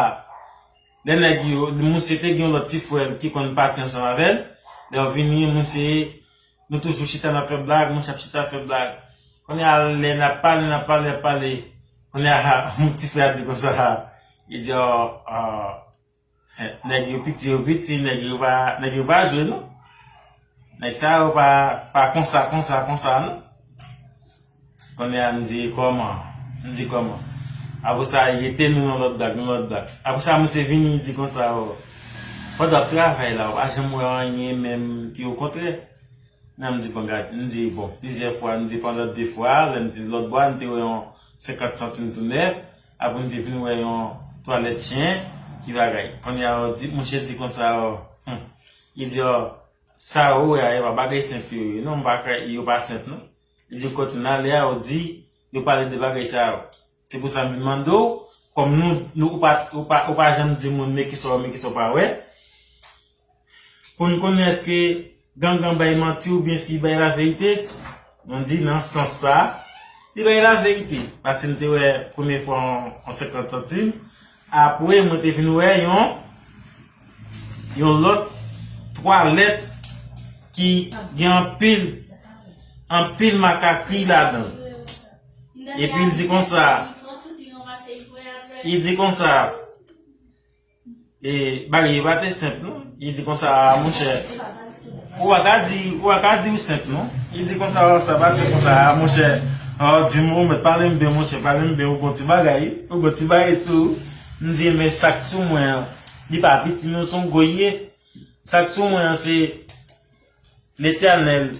lè nèg yo, misye te gen yon lòt ti frè l ki konn pati ansanm avè l, lè yo vini, misye, nou toujou chita n ap fè blag, misye ap chita ap fè blag. Kounye a, lè n ap pale, n ap pale, ap pale, kounye a, yon ti frè a di konsa, li di, o, o, nèg yo piti, yo piti, nèg yo pa, nèg yo pa jwe, non. Nèg sa yo pa, pa konsa, konsa, konsa, non. Kounye a, m di, kòman? M di, kòman? Apre sa, li rete nou yon lòt blag, yon lòt blag. Apre sa, misye vini, li di konsa, o, pandan w ap travay la, ou pa janm wè anyen menm ki okontrè. Men m di, bon, gad, m di, bon, plizyè fwa, m di, pandan de fwa, lè m te lòt bò a, m te wè yon senkant santim tou nèf, apre m te vin wè yon twalèt chen, ki bagay. Kounye a, yo di, misye di konsa, o, hmm. Li di, o, sa yo wè a, yo pa bagay senp yo ye, non, m pa kwè, yo pa senp, non. Li di, kote n ale a, yo di, yo pale de bagay sa yo. Se pou sa m vin mande w, kòm nou, nou, ou pa, ou pa, ou pa janm di moun men kisa w, men kisa w pa wè. Pou n konnen èske gangan bay manti oubyen si li bay laverite, mwen di nan sans sa, li bay laverite. Paske m te wè premye fwa yon, yon senkant santim, apre mwen te vin wè yon, yon lòt twalèt ki gen anpil, anpil makakri ladan l. Epi l di konsa, li di konsa, e, bagay yo pa te senp non. Li di konsa, a, monchè, ou pa ka di, ou pa ka di ou senp non. Li di konsa, a, sa pase konsa, a, monchè, a, di m, ou mèt pale m byen, monchè, pale m byen, ou gon ti bagay, ou gon ti bagay sou ou. M di, men sa k sou mwen an, li pa piti non, se yon gwo l ye. Sa k sou mwen an, se Letènèl,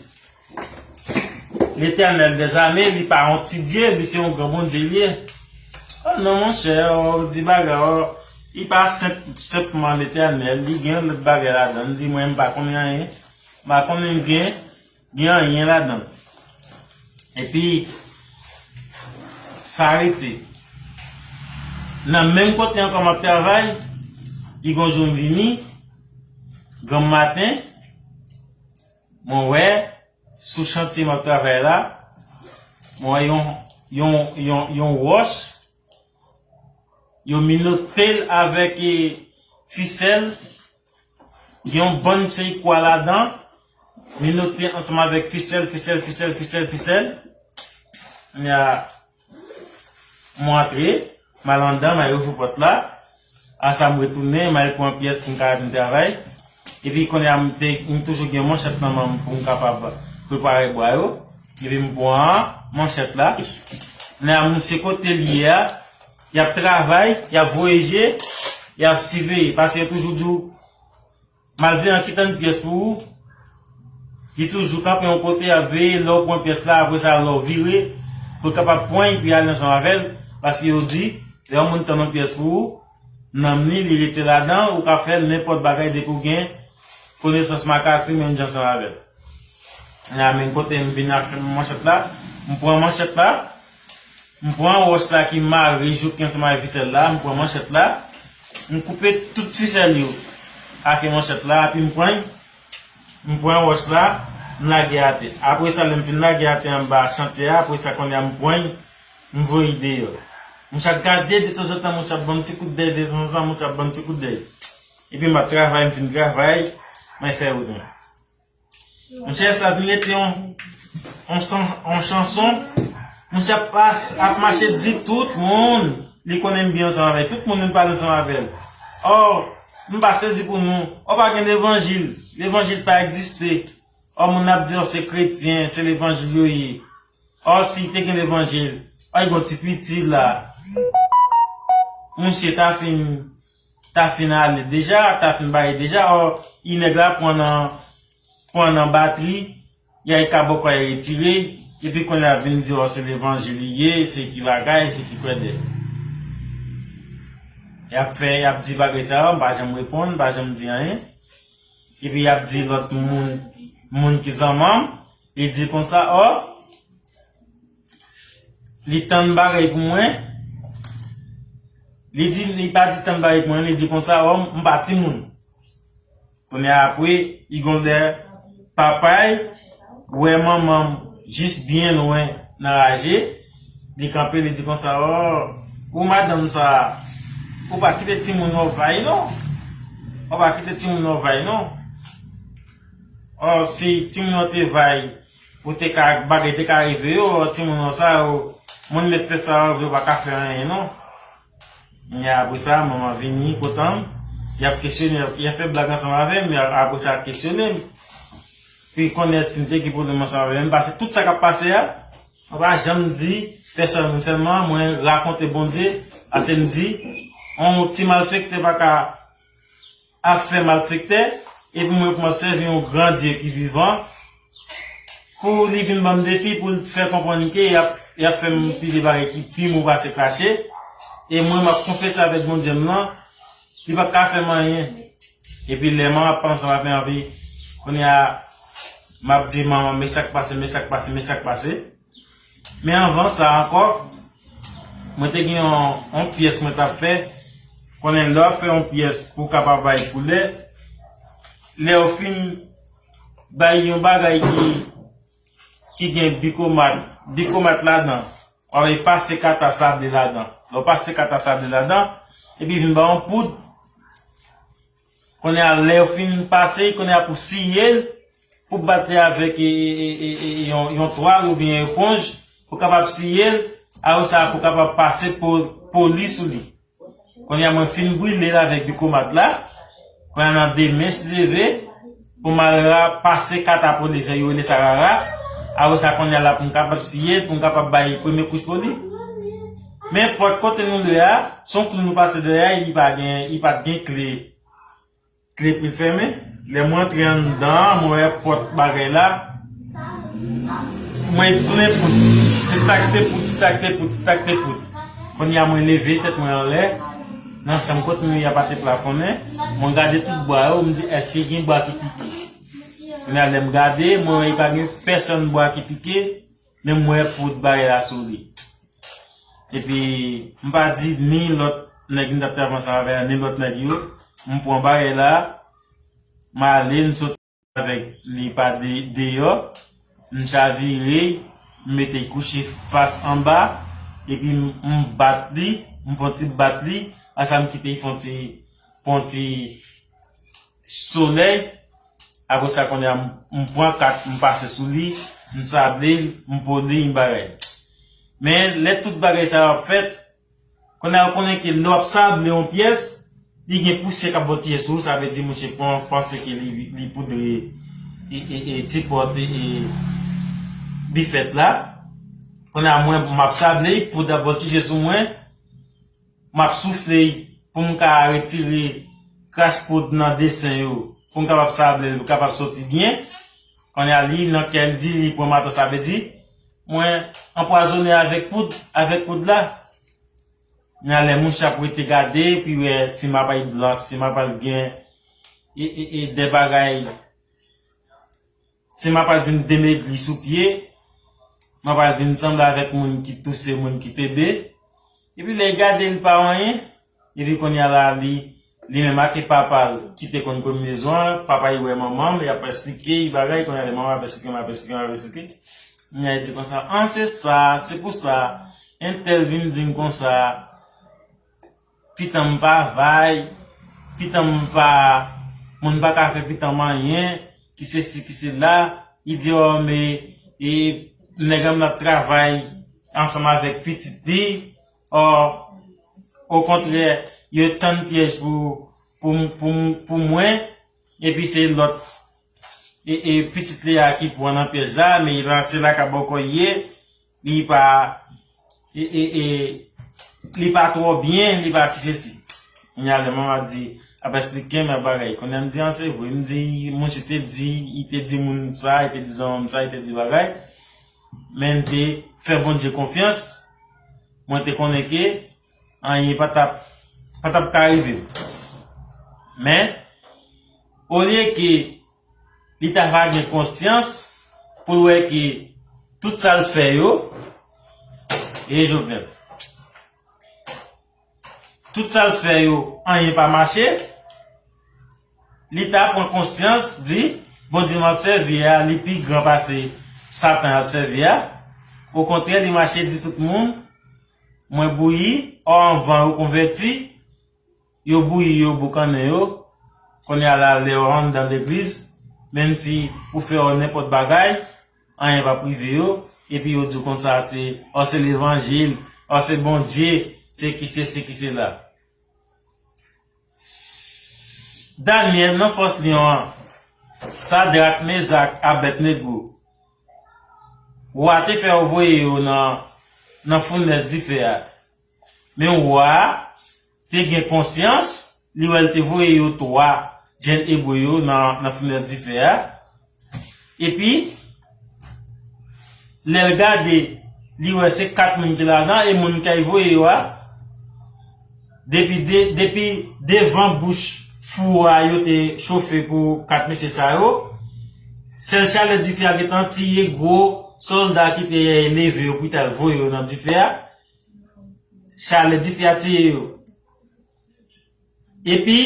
Letènèl dèzame, li pa yon ti Dye, li se yon gran Bondye li ye. O non, monchè, o, di bagay, o, li pa senp, senpman Letènèl, li gen lòt bagay ladan l. M di, mwen, m pa konnen anyen. M pa konnen gen, gen anyen ladan l. Epi, sa rete. Nan menm kote ankò m ap travay, li gon jou m vini, granm maten, mwen wè, sou chantye m ap travay la, mwen wè yon, yon, yon, yon wòch, yo minote l avèk, e, fisèl, gen yon bann seri kwa ladan, minote ansanm avèk fisèl, fisèl, fisèl, fisèl, fisèl. Kounye a, mwen antre, m al anndan, m al ouvri pòt la. Apre sa, m retounen, m al pran pyès pou m ka vin travay. Epi kounye a, m te, m toujou gen manchèt nan men m pou m kapab prepare bwa yo. Epi m pran manchèt la. Kounye a, m se kote l ye a, y ap travay, y ap voye je, y ap siveye. Paske yo toujou di w, malveyan ki tann pyès pou ou, li toujou kanpe yon kote, ap veye lè w pran pyès la, apre sa, lè w vire, pou l kapab pran l, pou y ale ansanm avè l, paske yo di, lè yon moun tann yon pyès pou ou, nanm li, li rete ladan, ou ka fè l nenpòt bagay depi w gen konesans makakri menm jan ansanm avè l. Kounye a, men kote m vin ak manchèt la, m pran manchèt la, m pran wòch la ki mare jouk ansanm avèk fisèl la, m pran manchèt la, m koupe tout fisèl yo ak manchèt la, epi m pran, m pran wòch la, m lage atè. Apre sa, lè m fin lage atè anba chantye a, apre sa, kounye a, m pran, m voye deyò. Mouche ap gade, detanzantan, mouche ap ban m ti kout dèy, detanzantan, mouche ap ban m ti kout dèy. Epi m ap travay, m fin travay, mwen fè wout mwen. Monchè, sa vin rete yon, yon san-, yon chanson. Monchè ap pas-, ap mache di tout moun li konnen m byen ansanm avè l. Tout moun vin pale ansanm avè l. Ò, m pa sezi pou nou. Ò, pa gen levanjil. Levanjil pa egziste. Ò, moun ap di, ò, se kretyen, se levanjil yo ye. Ò, si te gen levanjil, ò, li gon ti piti la. Misye ta fin, ta fin ale deja, ta fin bare deja. Ò, i nèg la pran nan, pran nan batri, y a e kabòkò y retire, epi kounye a vin di, ò, se levanjil li ye, se ki bagay, se ki kwèdè. Y ap fè, y ap di bagay sa yo, m pa janm reponn, m pa janm di anyen. Epi y ap di lòt moun, moun ki zanmanm, li di konsa, ò, li tann bagay pou mwen. Li di, li pa di tann bagay pou mwen, li di konsa, ò, m pa timoun. Kounye a apre, li gon lè papa l wè manman m jis byen lwen nan raje, li kanpe, li di konsa, ò, ou madanm sa, ou pa kite timoun nan w vay non. Ou pa kite timoun nan w vay non. Ò, si timoun nan te vay, ou te ka, bagay te ka rive yo, ò, timoun nan sa yo, moun mèt fè sa yo vle, yo pa ka fè anyen non. Men apre sa, manman vini kote m, y ap kesyone, y ap fè blag ansanm avè m, y ap, apre sa, y ap kesyone m. Pou y konnen èske m te gen pwoblèm ansanm avè m. Paske tout sa k ap pase a, mwen pa janm di pèsòn moun, sèlman mwen rakonte Bondye, paske m di, yon ti malfektè pa ka ap fè malfektè, epi mwen pou m ap sèvi yon gran Dye ki vivan, pou li vin ban m defi, pou l fè konprann ke y ap, y ap fè m pile bagay ki pi mou pase krache, e mwen m ap konfese avèk Bondye m nan, li p ap ka fè m anyen. Epi lè manman ap pale ansanm avè m, epi kounye a, m ap di manman, men sa k pase, men sa k pase, men sa k pase. Men anvan sa ankò, mwen te gen yon, yon pyès mwen t ap fè. Konnen lè w ap fè yon pyès pou w kapab bay koulè, lè w fin bay yon bagay ki, ki gen bikomat, bikomat ladan, w ap pase kata sable ladan. Lè w pase kata sable ladan, epi vin bay yon poud, Kounye a, lè yo fin pase, kounye a pou siye l, pou bat li avèk e, e, e, e, e, yon, yon twal oubyen eponj, pou kapab siye l, apre sa pou kapab pase po, poli sou li. Kounye a mwen fin brile l avèk bikomat la, kounye a nan demen si Dye vle, pou m al ra, pase kat a poli sa yo rele sa rara, apre sa kounye a la pou m kapab siye l, pou m kapab bay premye kouch poli. Men pòt kote nou ye a, se yon klou nou pase dèyè, li pa gen, li pa t gen kle. Kle pou l fèmen. Lè mwen antre anndan an, mwen wè pòt bagay la. Mwen plen poud. Ti tak te poud, ti tak te poud, ti tak te poud. Kounye a mwen leve tèt mwen anlè. Nan chanm kote nou ye a pa te plafonnen. Mwen gade tout bwa yo, m di, èske gen bwa ki pike? Kounye a lè m gade, mwen wè pa gen pèsòn bwa ki pike. Men m wè poud bagay la sou li. Epi, m pa di ni lòt nèg m t ap travay ansanm avè a, ni lòt nèg yo. M pran bagay la, m ale, m soti avèk li pa de, deyò. M chavire, m mete l kouche fas anba, epi m, m bat li, m fè yon ti bat li, asa m kite l fè yon ti, fè yon ti solèy. Apre sa, kounye a, m, m pran kat, m pase sou li, m sable l, m poli, m bagay. Men, lè tout bagay sa yo ap fèt, kounye a, ou konnen ke lè w ap sable yon pyès, li gen pousyè k ap vòltije sou ou, sa vle di mouche pran, panse ke li, li poudre e, e, e, ti pòt e, e, bifèt la. Kounye a, mwen, m ap sable, poud ap vòltije sou mwen. M ap soufle pou m ka retire kras poud nan desen yo, pou m kapab sable l kapab soti byen. Kounye a li nan kè l di, li pran mato sa vle di, mwen anpwazonnen avèk poud, avèk poud la. Kounye a lè mouche ap rete gade, pou wè si m ap al blanch, si m ap al gen e, e, e, de bagay. Si m ap al vin demegri sou pye, m ap al vin sanble avèk moun ki touse, moun ki tebe. Epi lè l gade, li pa wè anyen. Epi kounye a la, li, li menm ak papa l ki te konn konbinezon an, papa l wè manman l, y ap esplike l bagay, kounye a lè manman ap esplike, m ap esplike, m ap esplike. Kounye a li di konsa, an se sa, se pou sa, entèl vin di m konsa, pitan m pa vay, pitan m pa, moun pa ka fè pitan m anyen, ki se si, ki se la, li di, ò, men, e, nèg an m ap travay ansanm avèk pitit li, ò, okontrè, yo tann pyèj pou, pou, pou, pou mwen, epi se lòt, e, e, pitit li a ki pran nan pyèj la, men la, se la ka bòkò ye, li pa, e, e, e, li pa twò byen, li pa ki se si. Kounye a lè manman di, ap esplike m bagay. Kounye a m di, an se vre, m di, mouche te di, li te di moun sa, li te di zanmi m sa, li te di bagay. Men m te fè Bondye konfyans, mwen te konnen ke anyen pa t ap, pa t ap ka rive m. Men, olye ke li ta va gen konsyans pou l wè ke tout sa l fè yo, e Jovenel, tout sa l fè yo, anyen pa mache, li ta pran konsyans, di, Bondye m ap sèvi a, li pi gran pase Satan y ap sèvi a. Okontrè, li mache di tout moun, mwen bouyi, ò anvan yo konvèti, yo bouyi yo boukannen yo, kounye a la lè yo anndan legliz, menm si ou fè yo nenpòt bagay, anyen p ap rive yo, epi yo di w konsa se, ò se levanjil, ò se Bondye, se ki se, se ki se la. Danyèl nan fòs lyon an, Sadrak, Mezak, Abèdnego, wa te fè yo voye yo nan, nan founès dife a. Men wa a te gen konsyans, li wè l te voye yo twa jèn ebre yo nan, nan founès dife a. Epi, lè l gade, li wè se kat moun ki ladan, e moun k al voye yo a, depi de, depi devan bouch fou a yo te chofe pou kat mesye sa yo, sèl chalè dife a gentan tiye gwo sòlda ki te leve yo pou t al voye yo nan dife a. Chalè dife a tiye yo. Epi,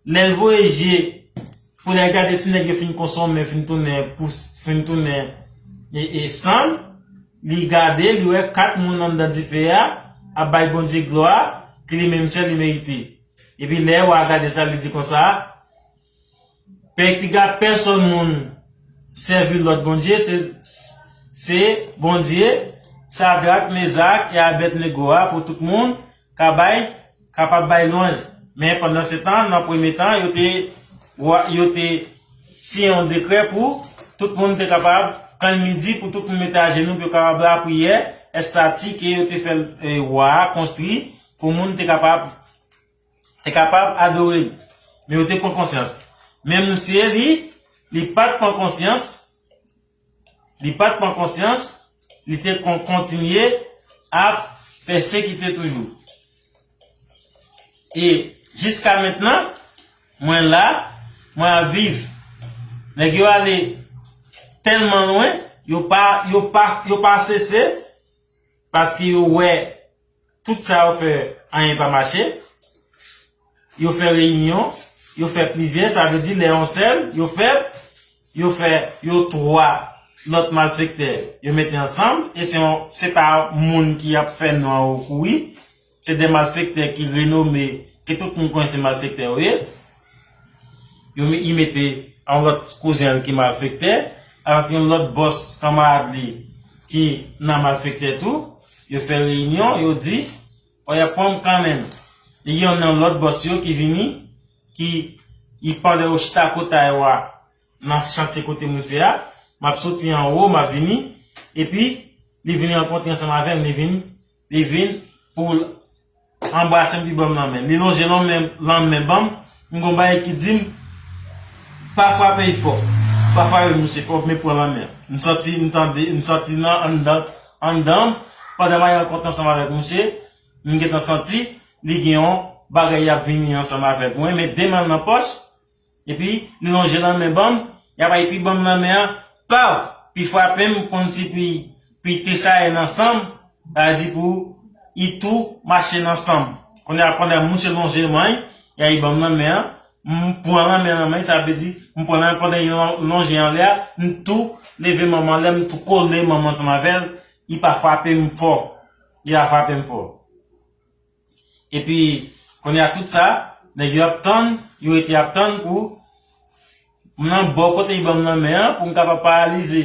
lè l voye je pou l al gade si nèg yo fin konsonmen, fin tounen pous, fin tounen e, e sann, li gade, li wè kat moun anndan dife a ap bay Bondye glwa ke li menm sèl li merite. Epi lè wa a gade sa, li di konsa, Piga pèsonn moun sèvi lòt bondye, se, se Bondye Sadrak, Mezak e Abèdnego a, pou tout moun ka bay, kapab bay lwanj. Men pandan se tan, nan premye tan, yo te, yo te siyen yon dekrè pou tout moun te kapab, kan midi, pou tout moun mete ajenou, pou yo kapab lapriyè, estati ke yo te fè, e, wa a konstwi, pou moun te kapab, te kapab adore l. Men yo te pran konsyans. Men misye, li, li pa t pran konsyans, li pa t pran konsyans, li te kon-, kontinye ap pèsekite toujou. E jiska mentnan, mwen la, mwen ap viv. Nèg yo ale tèlman lwen, yo pa, yo pa, yo pa sese, paske yo wè tout sa yo fè, anyen pa mache. Yo fè reyinyon, yo fè plizyè, sa vle di lè yon sèl, yo fè, yo fè, yo twa lòt malfektè, yo mete ansanm, e se yon, se pa moun ki ap fè non yo kouri, se de malfektè ki renome, ke tout moun konnen se malfektè yo ye. Yo me-, li mete yon lòt kouzen l ki malfektè, avèk yon lòt bòs kanmarad li ki nan malfektè tou. Yo fè reyinyon, yo di, o, y ap pran m kanmenm. Li gen yon nan lòt bòs yo ki vini, ki, li pandan yo chita kotay yo a, nan chantye kote moun se a, m ap soti anwo, m ap vini, epi li vin rankontre ansanm avè m, li vin, li vin pou l anbrase m, li ban m lanmen. Li lonje lanmen, lanmen ban m, m gon bagay ki di m, pa frape l fò. Pa frape m, misye, fò, men pran lanmen. M santi, m tande, m santi nan anndan, anndan m, pandan m ap rankontre ansanm avèk misye, m gentan santi, li gen yon bagay y ap vini ansanm avèk mwen, men de men l nan pòch, epi li lonje lanmen ban m, y ap epi ban m lanmen an, paw, pi frape m, kòmsi pi, pi tesaye nan san m, sa vle di pou li tou mache nan san m. Kounye a, pandan mouche lonje men l, y a li ban m lanmen an, m pran lanmen nan men l, sa vle di, m pran lanmen pandan li lon-, lonje anlè a, m tou leve men m anlè, m tou kole men m ansanm avè l, li pa frape m fò, li pa frape m fò. Epi, kounye a tout sa, nèg yo ap tann, yo rete ap tann pou m nan bò kote li ban m lanmen an, pou m kapab paralize.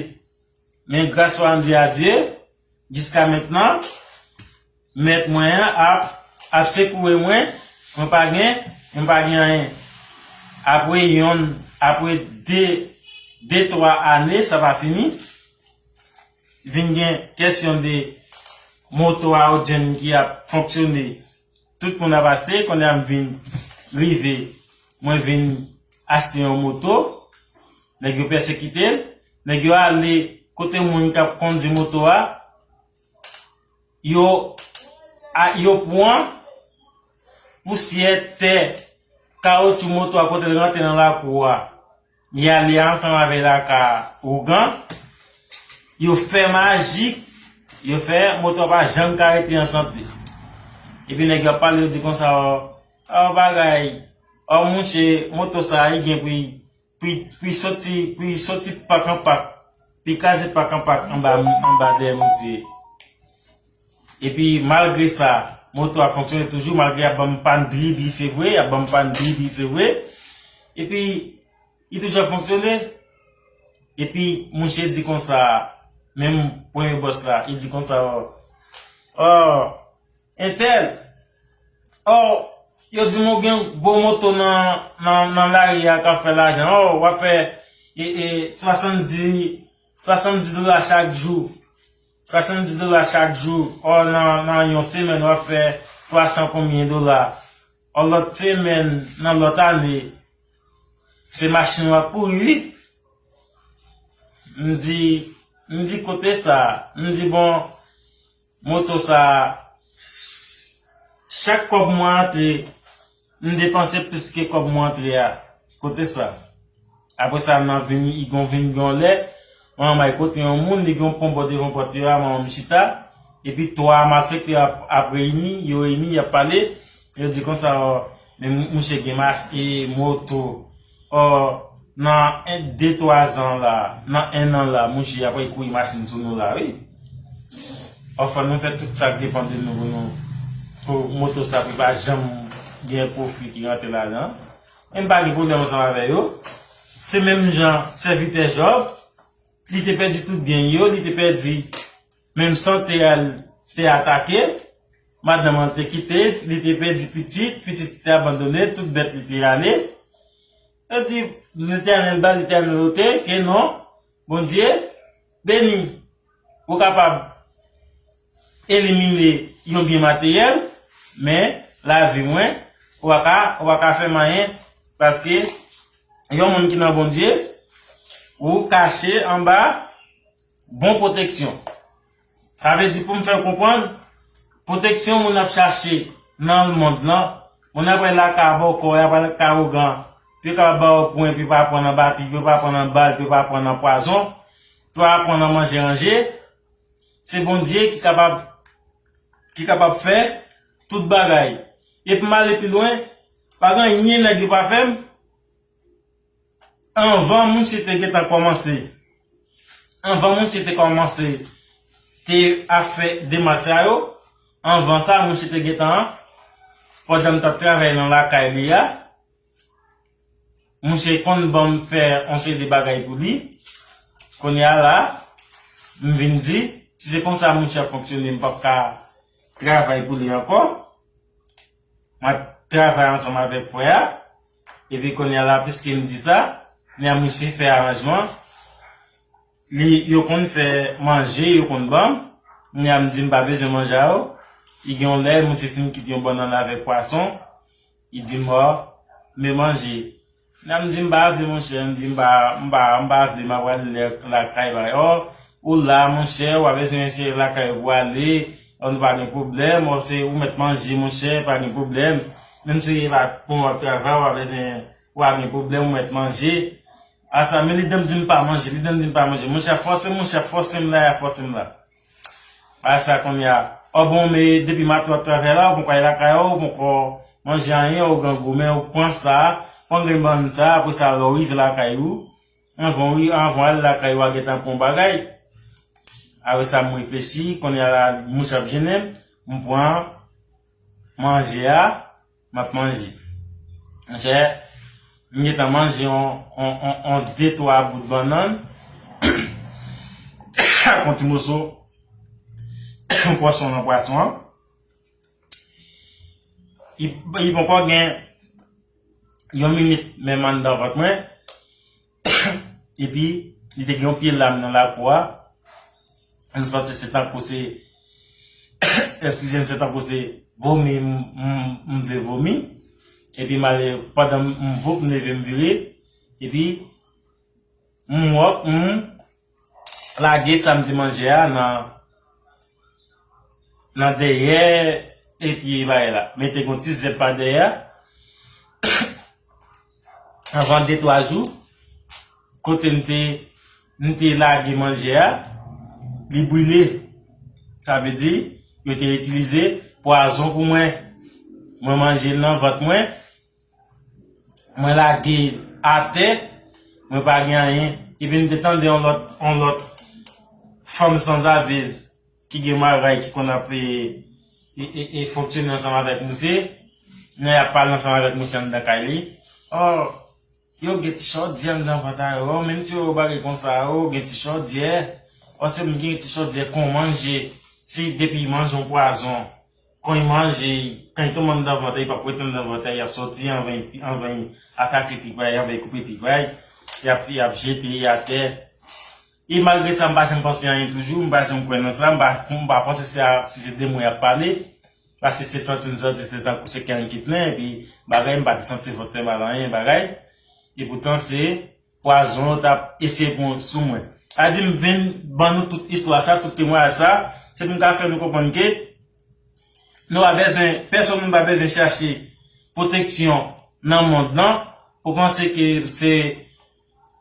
Men gras swa Andye a Dye, jiska mentnan, mèt mwen an ap, ap sekouwe mwen, mwen pa gen, mwen pa gen anyen. Apre yonn, apre de, de, twa ane, sa pa fini. Vin gen kesyon de moto a Audrey ki ap fonksyone, tout moun ap achte, kounye a m vin rive, mwen vin achte yon moto, nèg yo pèsekite l, nèg yo ale kote moun k ap kondi moto a, yo, a, yo pran pousyè, tè, kawotchou moto a kote l rantre nan lakou a. Li ale ansanm avè laka ougan. Yo fè majik, yo fè moto a pa janm ka rete an sante. Epi nèg yo ap pale, yo di konsa, o, o bagay, o mouche, moto sa a, li gen pou li, pou li, pou li soti, pou li soti pak an pak, pou li kraze pak an pak anba, anba dèyè misye. Epi malgre sa, moto a fonksyone toujou, malgre y ap ban m pàn dri dri, se vre, y ap ban m pàn dri dri, se vre. Epi, li toujou ap fonksyone. Epi, mouche di konsa, menm premye bòs la, li di konsa, o, o, entèl, o, yo di m ou gen gwo moto nan, nan, nan lari a k ap fè lajan, o, w ap fè, e, e, swasanndiz, swasanndiz dola chak jou. Swasanndiz dola chak jou, o, nan, nan yon semèn, w ap fè twa san konbyen dola. O, lòt semèn, nan lòt ane, se machin w ap kouri, wi. M di, m di, kote sa? M di, bon, moto sa, chak kòb mwen antre, m depanse plis ke kòb mwen antre a. Kote sa? Apre sa, nan vin, li gon vin gen yon lè, manman y kote yon moun, li gen yon pon bò devan pòt yo a, manman m chita. Epi twa malfektè ap, ap reyini, yo reyini, y ap pale. Yo di konsa, o, men mou-, mouche gen mach-, e, moto. O, nan en, de, twa zan la, nan en an la, mouche ap kouri machin sou nou la, wi. O, fò nou fè tout sa k depann de nou pou nou, pou moto sa, pou pa janm gen pwofi ki rantre ladan. Men m pa gen pwoblèm ansanm avè yo. Se menm jan sèvitè Jòb, li te pèdi tout byen yo, li te pèdi menm sante a, te atake, madanm an te kite, li te pèdi pitit, pitit te abandone, tout bèt li te ale. Yo di, Letènèl ba, Letènèl ote, ke non, Bondye beni. Ou kapab elimine yon byen materyèl, men lavi mwen, ou pa ka, ou pa ka fè m anyen, paske yon moun ki nan Bondye, ou kache anba bon pwoteksyon. Sa vle di pou m fè w konprann, pwoteksyon moun ap chache nan mond lan, moun ap al lakay bòkò, y ap al lakay ougan, pou yo kapab ba w pwen, pou yo pa pran nan bati, pou yo pa pran nan bal, pou yo pa pran nan pwazon, pou yo pa pran nan manje ranje, se Bondye ki kapab, ki kapab fè tout bagay. E pou m ale pi lwen, pa gen anyen nèg yo pa fè m. Anvan moun si te gentan kòmanse, anvan moun si te kòmanse te ap fè demach sa yo, anvan sa moun si te gentan, pandan m t ap travay nan lakay li a, misye konn ban m fè yon seri de bagay pou li. Kounye a la, m vin di, si se konsa misye ap fonksyone, m p ap ka travay pou li ankò. M ap travay ansanm avèk frè a. Epi kounye a la, piske m di sa, kounye a misye fè aranjman. Li, yo konn fè manje, yo konn ban m. Kounye a m di m pa bezwen manje a yo. Li gen yon lè, misye fin kite yon bannann avèk pwason. Li di m, "Ò, men manje." Kounye a m di m pa vle, monchè, m di m pa, m pa, m pa vle, m ap pral lakay bagay. Ò, ou la, monchè, ou pa bezwen se lakay ou ale, ò, nou pa gen pwoblèm, ò, se ou mèt manje, monchè, pa gen pwoblèm. Menm si w pa bon ap travay, ou pa bezwen, ou pa gen pwoblèm, ou mèt manje. Asa, men li di m di m pa manje, li di m di m pa manje. Monchè, fòse, monchè, fòse m la, fòse m la. Asa, kounye a, ò, bon, men depi maten w ap travay la, ou poko al lakay ou, ou poko manje anyen, ou grangou, men ou pran sa, pran grenn bannann sa, apre sa, lè w rive lakay ou, anvan w ri-, anvan w al lakay ou, a gentan pran yon bagay. Apre sa, m reflechi, kounye a la, mouch ap jennen m, m pran manje a, m ap manje. Monchè, m gentan manje yon, yon, yon, yon de twa bout bannann, ak yon ti moso pwason nan pwason an. Li, li poko gen yon minit menm anndan vant mwen. Epi, li te gen yon pye lam nan lakou a. M santi se tankou se, eskize m, se tankou se vomi m, m, m vle vomi. Epi, m ale, pandan m, m voup, m leve, m vire. Epi, m wòk, m lage sa m te manje a nan, nan dèyè e pye bagay la. Men te gon ti zèb pa dèyè a. Anvan de twa jou, kote m te, m te lage manje a, li brile. Sa vle di, yo te itilize pwazon pou mwen. Mwen manje l nan vant mwen, mwen lage l atè, mwen pa gen anyen. Epi m te tande yon lòt, yon lòt fanm sanzavèz ki gen maray ki konn ap, e, e, e, e fonksyone ansanm avèk misye. Nan y ap pale ansanm avèk misye anndan kay li. Ò, yo gen ti chòdyè anndan vant a yo. Ò, menm si yo bagay konsa, yo gen ti chòdyè. Ò, se m gen ti chòdyè kon manje. Si depi manje yon pwazon, kon y manje, kan y tonbe anndan vant, y p ap ret anndan vant, y ap sòti anvan, anvan y atake pi pray, anvan y koupe pi pray. Y ap, y ap jete y atè. E malgre sa, m pa janm panse anyen toujou, m pa janm kwè nan sa, m pa, m pa panse se a, si se demon y ap pale, paske se santi m santi se tankou se kè m ki plen, epi bagay, m pa te santi vant fè mal anyen, bagay. E poutan se pwazon yo t ap eseye pran sou mwen. Sa di m vin ban nou tout istwa sa, tout temwayaj sa, se pou m ka fè nou konprann ke nou pa bezwen, pèsonn nou pa bezwen chache pwoteksyon nan mond lan, pou panse ke se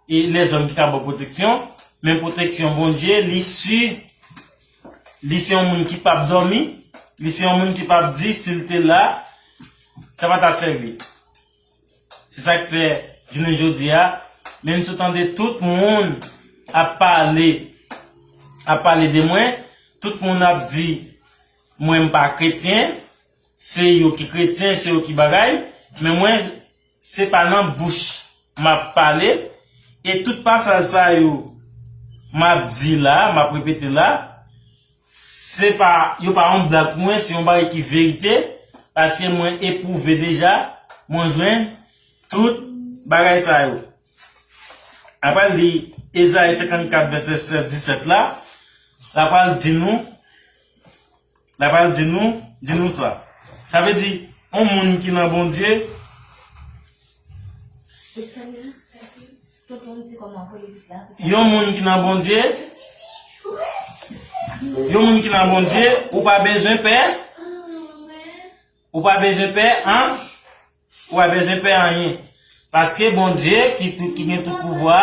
e lèzòm ki ka ba w pwoteksyon, men pwoteksyon Bondye, li si, li se yon moun ki p ap dòmi, li se yon moun ki p ap di si l te la, sa pa t ap sèvi. Se sa k fè, jounen jodi a, menm si w tande tout moun ap pale, ap pale de mwen, tout moun ap di mwen m pa kretyen, se yo ki kretyen, se yo ki bagay, men mwen, se pa nan bouch m ap pale, E tout pasaj sa yo, m ap di la, m ap repete la, se pa, yo pa yon blag pou mwen, se yon bagay ki verite, paske mwen epwouve deja, mwen jwenn tout bagay sa yo. Apre li Ezayi senkannkat, vèsè sèz, disèt la, l ap al di nou, l ap al di nou, di nou sa. Sa vle di, yon moun ki nan Bondye, yon moun ki nan Bondye, yon moun ki nan Bondye, ou pa bezwen pè, ou pa bezwen pè, an, ou pa bezwen pè anyen. Paske Bondye ki tout, ki gen tout pouvwa,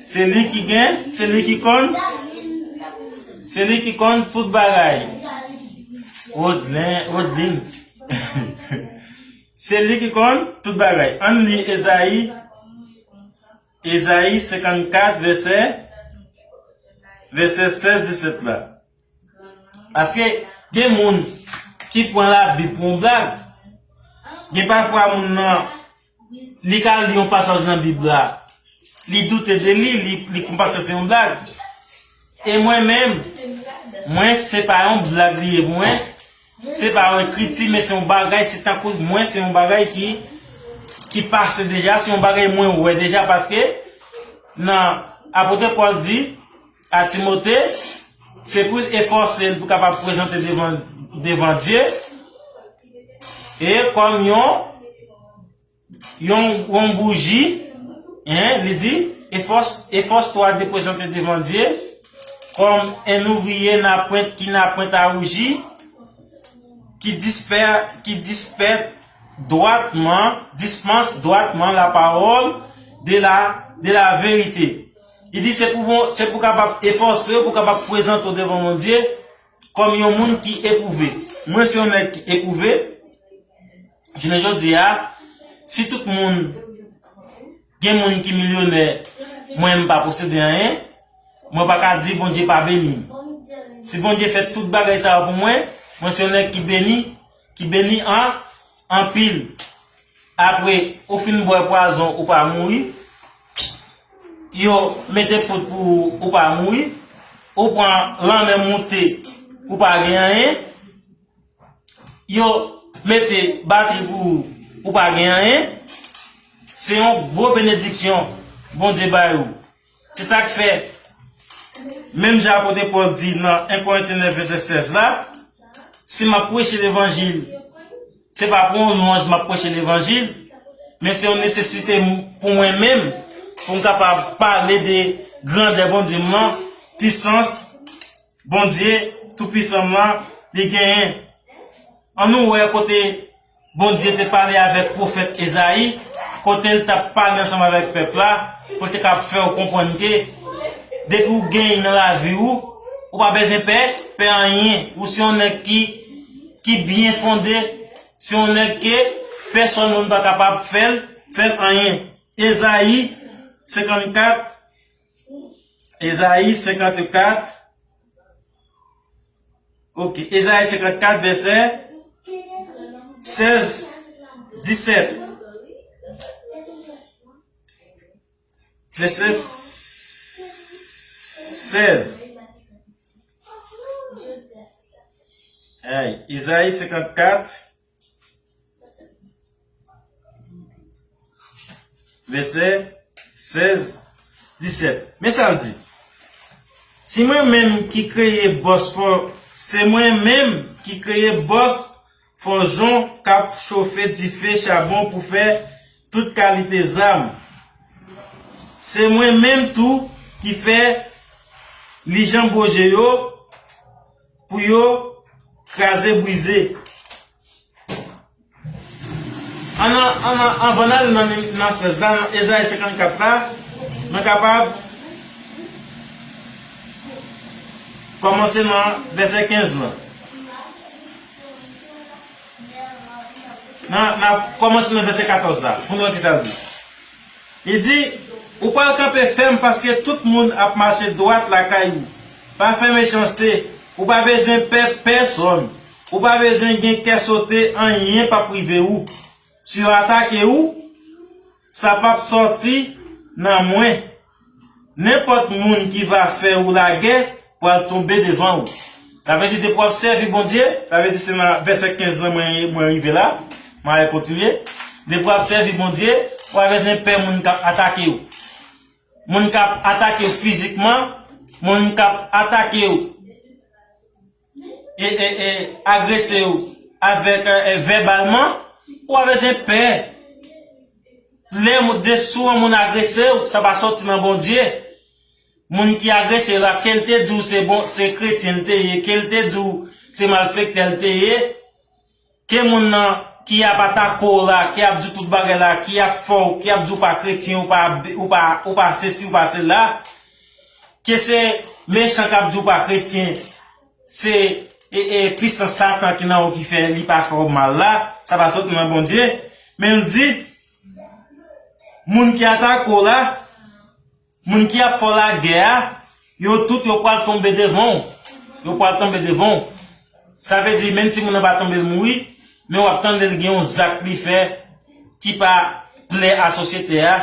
se li ki gen, se li ki konn, se li ki konn tout bagay. Rodlin, Rodlin. Se li ki konn tout bagay. Ann li Ezayi, Ezayi senkannkat, vèsè, vèsè sèz, disèt la. Paske gen moun ki pran Labib pou yon blag. Gen pafwa moun nan, li ka li yon pasaj nan Bib la, li doute de li, li, li panse se yon blag. E mwen menm, mwen, se pa yon blag li ye pou mwen. Se pa yon ekriti, men se yon bagay, se tankou mwen, se yon bagay ki, ki pase deja, se yon bagay mwen wè deja, paske nan apot Pòl di a Timote, se pou l efòse l pou kapab prezante devan, devan Dye, e kòm yon yon, yon bouji, hein, li di, efforce, efforce-toi de présenter devant Dieu comme un ouvrier n'a point, qui n'a point à rougir, qui dispert, qui dispert droitement, dispense droitement la parole de la, de la vérité. Li di, se pou, se pou kapab efòse, pou kapab prezante w devan Bondye kòm yon moun ki epwouve. Mwen, se yon nèg ki epwouve. Jounen jodi a, si tout moun, gen moun ki milyonè, mwen m pa posede anyen, mwen pa ka di Bondye pa beni m. Si Bondye fè tout bagay sa yo pou mwen, mwen se yon nèg ki beni, ki beni an, anpil. Apre, ou fin bwè pwazon, ou pa mouri. Yo mete poud pou ou, ou pa mouri. Ou pran lanmè moute, ou pa gen anyen. Yo mete batri pou ou, ou pa gen anyen. Se yon gwo benediksyon Bondye bay ou. Se sa k fè, menm jan apot Pòl di nan en Korentyen nèf vèsè sèz la, si m ap preche levanjil, se pa pou yon lwanj m ap preche levanjil, men se yon nesesite m, pou mwen menm, pou m kapab pale de grandè Bondye m nan, pisans Bondye Toupisan m lan, li genyen. Ann nou wè kote Bondye te pale avèk pwofèt Ezayi, kote l t ap pale ansanm avèk pèp la, pou l te kab fè w konprann ke depi w genyen nan lavi w, ou pa bezwen pè, pè anyen. Ou se yon nèg ki, ki byen fonde, se yon nèg ke pèsòn moun pa kapab fè l, fè l anyen. Ezayi senkannkat, Ezayi senkannkat, Ok, Ezayi senkannkat, vèsè sèz, disèt. Vèsè sèz. Ay, Ezayi senkannkat, vèsè sèz, disèt. Men sa l di, si mwen menm ki kreye bòs fò, se mwen menm ki kreye bòs fòjon k ap chofe dife chabon pou fè tout kalite zam. Se mwen menm tou ki fè lijan boje yo pou yo kraze brize. Ann, ann, anvan n ale nan, nan sèz la, nan Ezayi senkannkat la, mwen kapab kòmanse nan vèsè kenz lan. Nan, n ap kòmanse nan vèsè katòz la, pou nou wè kisa l di. Li di, ou pral kanpe fèm paske tout moun ap mache dwat lakay ou. Pa fè mechanste, ou pa bezwen pè pèsòn. Ou pa bezwen gen kè sote, anyen p ap rive ou. Si yo atake ou, sa p ap sòti nan mwen. Nenpòt moun ki va fè ou lagè pral tonbe devan ou. Sa vle di, depi w ap sèvi Bondye, sa vle di se nan vèsè kenz lan mwen, mwen rive la, mwen al kontinye. Depi w ap sèvi Bondye, ou pa bezwen pè moun k ap atake w. Moun k ap atake w fizikman, moun k ap atake w e, e, e agrese w avèk, e, e, vèbalman, ou pa bezwen pè. Lè moun, de, si yon moun agrese w, sa pa soti nan Bondye. Moun ki agrese w la, ke l te di w se bon, se kretyen l te ye, ke l te di w se malfektè l te ye, ke moun nan ki ap atake w la, ki ap di w tout bagay la, ki ap fè w, ki ap di w pa kretyen, ou pa, ou pa, ou pa sesi, ou pa sela, ke se mechan k ap di w pa kretyen, se, e, e, pisans Satan ki nan ou ki fè li pa fè w mal la, sa pa sot nan Bondye. Men l di, moun ki atake w la, moun ki ap fè w lagè a, yo tout yo pral tonbe devan w. Yo pral tonbe devan w. Sa vle di, menm timoun nan pa tonbe l mouri, men w ap tande l gen yon zak li fè ki pa plè a sosyete a.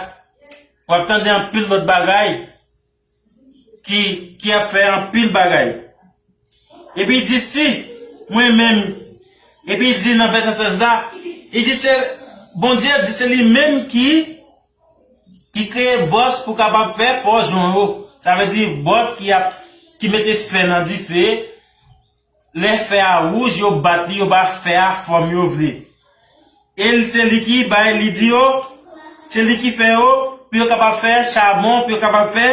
W ap tande anpil lòt bagay ki, ki ap fè anpil bagay. Epi li di, si mwen menm, epi li di nan vèsè sèz la, li di se, Bondye di se li menm ki, ki kreye bòs pou kapab fè fòjon yo. Sa vle di bòs ki ap, ki mete fè nan dife, lè fè a wouj, yo bat li, yo ba fè a fòm yo vle. E l, se li ki bay, li di yo, se li ki fè yo, pou yo kapab fè chabon, pou yo kapab fè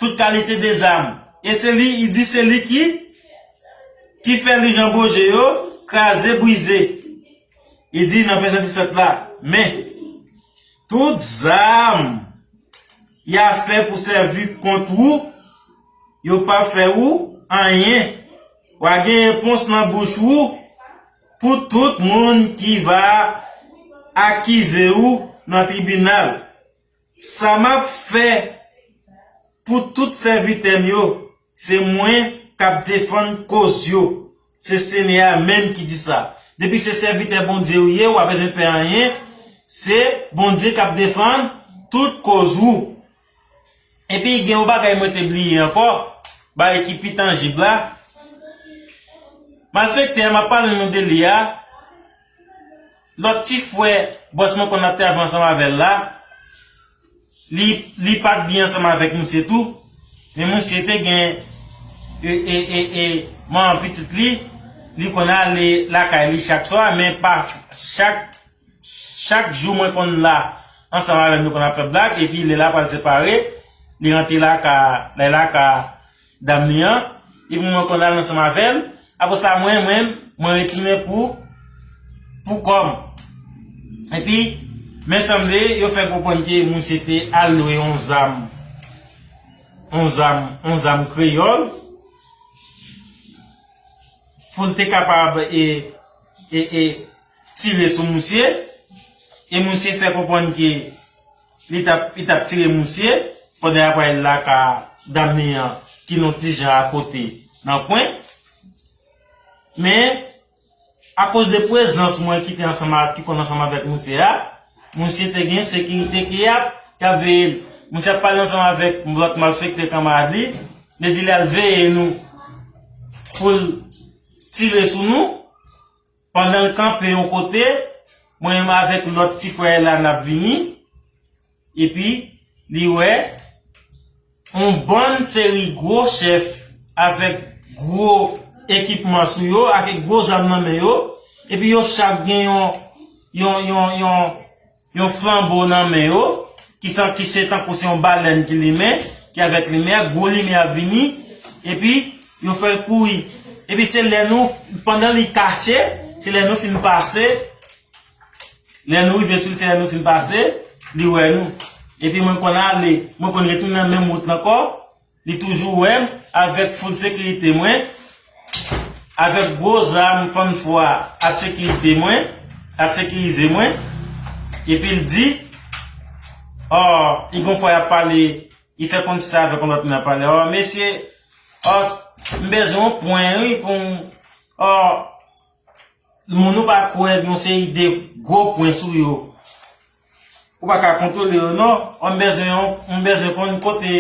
tout kalite de zam. E se li, li di se li ki, ki fè li janboje yo, kraze, brize. Li di nan vèsè disèt la, men, tout zam y a fè pou sèvi kont ou, yo p ap fè ou anyen. W a gen repons nan bouch ou pou tout moun ki va akize ou nan tribinal. Sa m ap fè pou tout sèvitè m yo, se mwen k ap defann koz yo. Se Senyè a menm ki di sa. Depi se sèvitè Bondye ou ye, w pa bezwen pè anyen. Se Bondye k ap defann tout koz ou. Epi gen yon bagay mwen te bliye ankò, bagay ki pi tanjib la. Malfektè a, m ap pale nou de li a. Lòt ti frè bòs mwen konn ap travay ansanm avè l la, li, li pa t byen ansanm avèk misye tou, men misye te gen, e, e, e, e, manman pitit li, li konn ale lakay li chak swa, men pa chak, chak jou mwen konn la ansanm avè l, nou konn ap fè blag, epi lè l a pral separe, li rantre lakay, lè lakay dam li an, epi mwen konn al ansanm avè l. Apre sa, mwen, mwen, mwen retounen pou, pou kò m. Epi, men sanble, yo fè konprann ke misye te al lwe yon zam, yon zam, yon zam kreyòl, pou l te kapab, e, e, e, tire sou misye, e misye fè konprann ke li t ap, li t ap tire misye, pandan y ap al lakay dam li an, ki nan ti jan akote, nan kwen. Men, akoz de prezans mwen ki te ansanm a, ki konn ansanm avèk misye a, misye te gen sekirite ki ap, k ap veye l. Misye ap pale ansanm avèk lòt malfektè kanmarad li, li di l al veye nou pou l tire sou nou. Pandan l kanpe yon kote, mwen menm avèk lòt ti frè la n ap vini, epi li wè yon bann seri gwo chèf avèk gwo ekipman sou yo, avèk gwo zam nan men yo, epi yo chak gen yon, yon, yon, yon, yon flanbo nan men yo, ki san, ki se tankou se yon balèn ki limen, ki avèk limyè, gwo limyè ap vini, epi yo fè l kouri. Epi se lè nou, pandan li kache, se lè nou fin pase, lè nou rive sou l, se lè nou fin pase, li wè nou. Epi mwen konn ale, mwen konn retounen nan menm wout la ankò, li toujou wè m avèk full sekirite mwen, avèk gwo zam fann fwa ap sekirite mwen, ap sekirize mwen. Epi l di, ò, li gon fwa y ap pale, li fè konn sa avèk yon lòt moun ap pale, ò, mesye, ò, m bezwen yon pwen, wi, pou m, ò, moun ou pa kwè, yon seri de gwo pwen sou yo. Ou pa ka kontwole yo, non. M bezwen yon, m bezwen konn kote,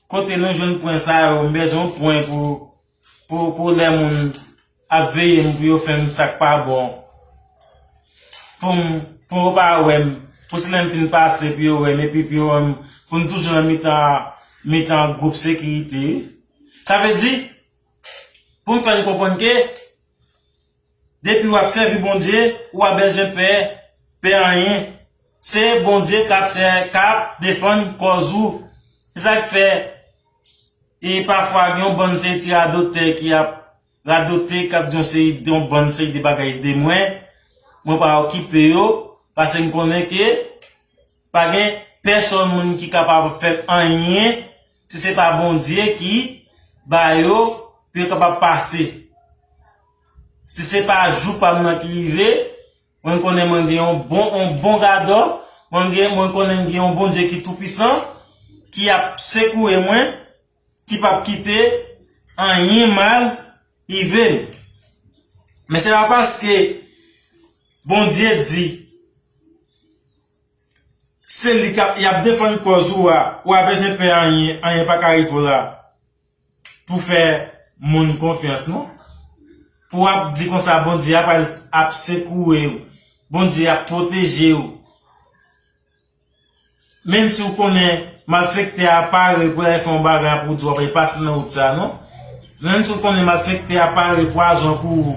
kote nou jwenn pwen sa yo. M bezwen yon pwen pou, pou, pou lè moun ap veye m, pou yo fè m sa k pa bon. Pou m, pou yo pa wè m. Pou si lè m fin pase, pou yo wè m, epi pou yo wè m, pou m toujou nan mitan, mitan gwoup sekirite, wi. Sa vle di, pou m fè n konprann ke, depi w ap sèvi Bondye, ou pa bezwen pè, pè anyen. Se Bondye k ap sè, k ap defann kòz ou. Se sa k fè, e pafwa, gen yon bann seri ti radotè ki ap radote, k ap di yon seri, yon bann seri de bagay de mwen. Mwen pa okipe yo, paske m konnen ke pa gen pèsonn moun ki kapab fè anyen si se pa Bondye ki ba yo pou yo kapab pase. Si se pa jou pa m nan ki rive, mwen konnen mwen gen yon bon, yon bon gadò, mwen gen, mwen konnen gen yon Bondye ki toupwisan, ki ap sekouye mwen, ki p ap kite anyen mal rive m. Men se pa paske Bondye di, se li k ap, y ap defann kòz ou a, ou pa bezwen pè anyen, anyen pa ka rive w la. Pou fè moun konfyans, non. Pou w ap di konsa, Bondye ap, ap sekouye w, Bondye ap pwoteje w. Menm si w konnen malfektè a pare pou l al fè yon bagay pou w, di w ap pase nan wout sa a, non. Menm si w konnen malfektè a pare pwazon pou ou,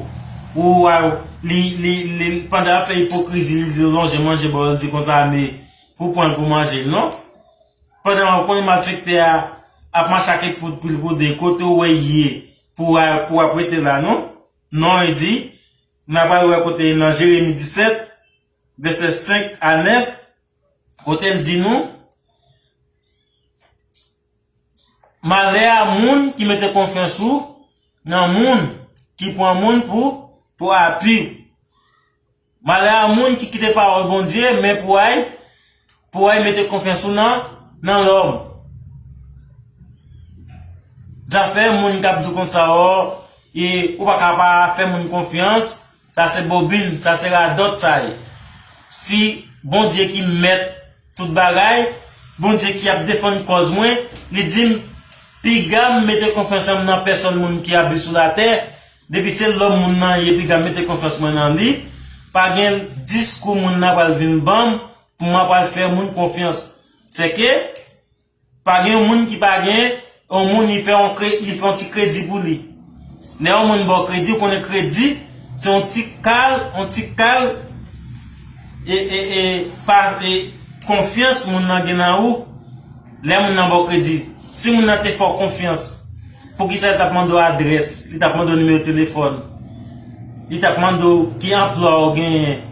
ou a, li, li, li, pandan l ap fè ipokrizi, li lonje manje ba w, li di konsa, men pou pran l pou manje l, non. Pandan w konnen malfektè a ap mache ak kout pil pou de, kote w wè l ye, pou w a, pou w ap rete la, non. Non, li di, n a pral wè kote nan Jeremi disèt, vèsè senk a nèf, kote l di nou, malè a moun ki mete konfyans ou nan moun, ki pran moun pou, pou apui. Malè a moun ki kite pawòl Bondye, men pou ay, pou ay mete konfyans ou nan, nan lòm. Zafè moun k ap di w konsa, o, e ou pa ka pa fè moun konfyans, sa se bobin, sa se radòt sa ye. Si Bondye ki mèt tout bagay, Bondye ki ap defann kòz mwen, li di m, piga m mete konfyans an m nan pèsonn moun ki ap viv sou latè, depi se lòm moun nan ye, piga m mete konfyans mwen nan li, pa gen diskou moun nan pral vin ban m, pou mwen pral fè moun konfyans. Sèke, pa gen yon moun ki pa gen, yon moun li fè yon kre-, li fè yon ti kredi pou li. Lè yon moun ba w kredi, ou konnen kredi, se yon ti kal, yon ti kal, e, e, e, pa, e, konfyans moun nan gen nan ou, lè moun nan ba w kredi. Si moun nan te fè w konfyans, poukisa li t ap mande w adrès, li t ap mande w nimewo telefòn, li t ap mande w ki anplwa w genyen,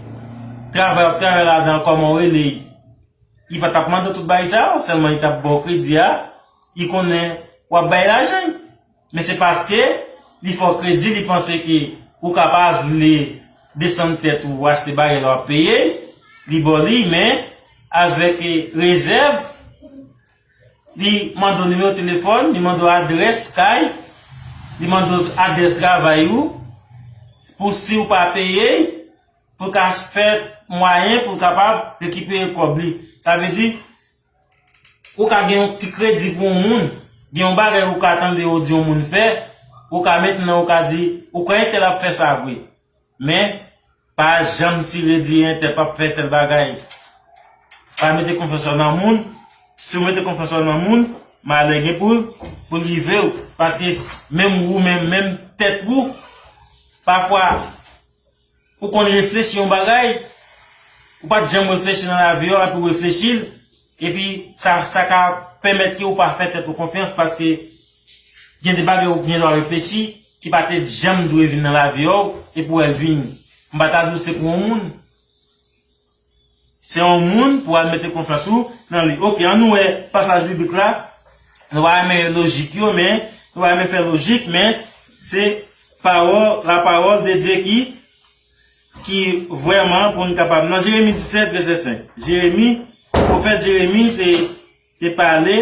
travay w ap travay ladan, kòman w rele, li pa t ap mande w tout bagay sa yo, sèlman li t ap ba w kredi a, li konnen w ap bay lajan. Men se paske li fè w kredi, li panse ke ou ka pa vle desann tèt ou, ou achte bagay la, w ap peye, li ba w li, men avèk, e, rezèv, li mande w nimewo telefòn, li mande w adrès kay, li mande w adrès travay ou, pou si w pa peye, pou l ka fè mwayen pou l kapab rekipere kòb li. Sa vle di, ou ka gen yon ti kredi pou yon moun, gen yon bagay ou ka tande yo di yon moun fè, ou ka mentnan ou ka di, ou kwè entèl ap fè sa vre. Men, pa janm tire di entèl p ap fè tèl bagay. Pa mete konfyans ou nan moun. Si w mete konfyans ou nan moun, malè gen pou l, pou l rive w. Paske menm ou menm, menm tèt ou, pafwa, ou konn reflechi yon bagay, ou pa t janm reflechi nan lavi w, epi w reflechi l, epi sa, sa ka pèmèt ke ou pa fè tèt ou konfyans, paske gen de bagay ou gen dwa reflechi ki pa te janm dwe vin nan lavi w, epi w wè l vini. M pa ta di w se pou yon moun. Se yon moun pou al mete konfyans ou nan li. Oke, ann nou wè pasaj biblik la. Nou pa renmen lojik yo, men nou pa renmen fè lojik, men se pawòl, la parole de Dieu ki, ki vrèman pou n kapab. Nan Jeremi disèt, vèsè senk. Jeremi, pwofèt Jeremi te, te pale.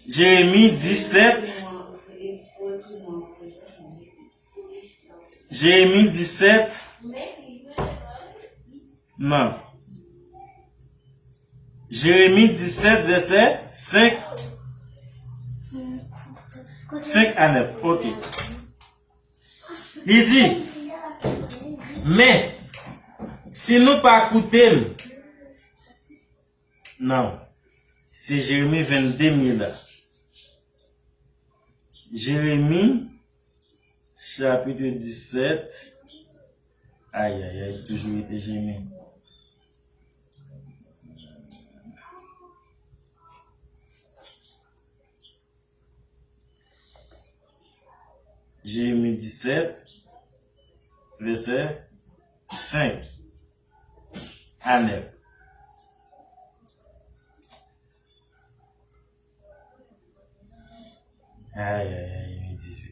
Jeremi disèt. Jeremi disèt. Non. Jeremi disèt, vèsè senk, senk a nèf. Ok. Li di, men, si nou pa koute m, non, se Jeremi vennde m ye la. Jeremi, chapit disèt. Ayayay, toujou rete Jeremi. Jeremi disèt, vèsè senk a nèf. Ayayay, Jeremi disèt.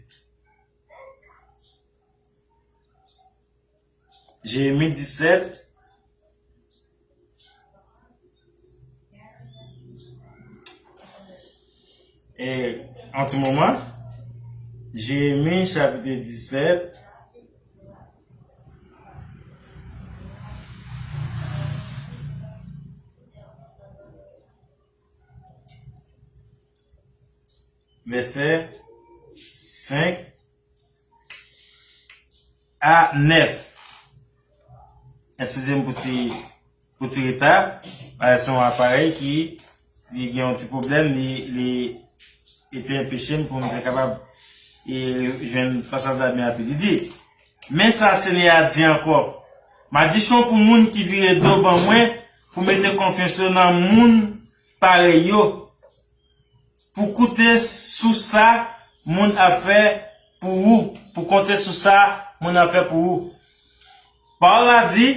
Jeremi disèt, e, an ti moman. Jeremi chapit disèt. Vèsè senk a nèf. Eskize m pou ti, pou ti reta. Bagay se yon aparèy ki li gen yon ti pwoblèm, li, li, li te anpeche m pou m te kapab, e, jwenn pasaj la byen rapid. Li di, men sa Senyè a di ankò, madichon pou moun ki vire do ban mwen, pou mete konfyans yo nan moun parèy yo, pou koute sou sa moun ap fè pou ou, pou konte sou sa moun ap fè pou ou. Pawòl la di,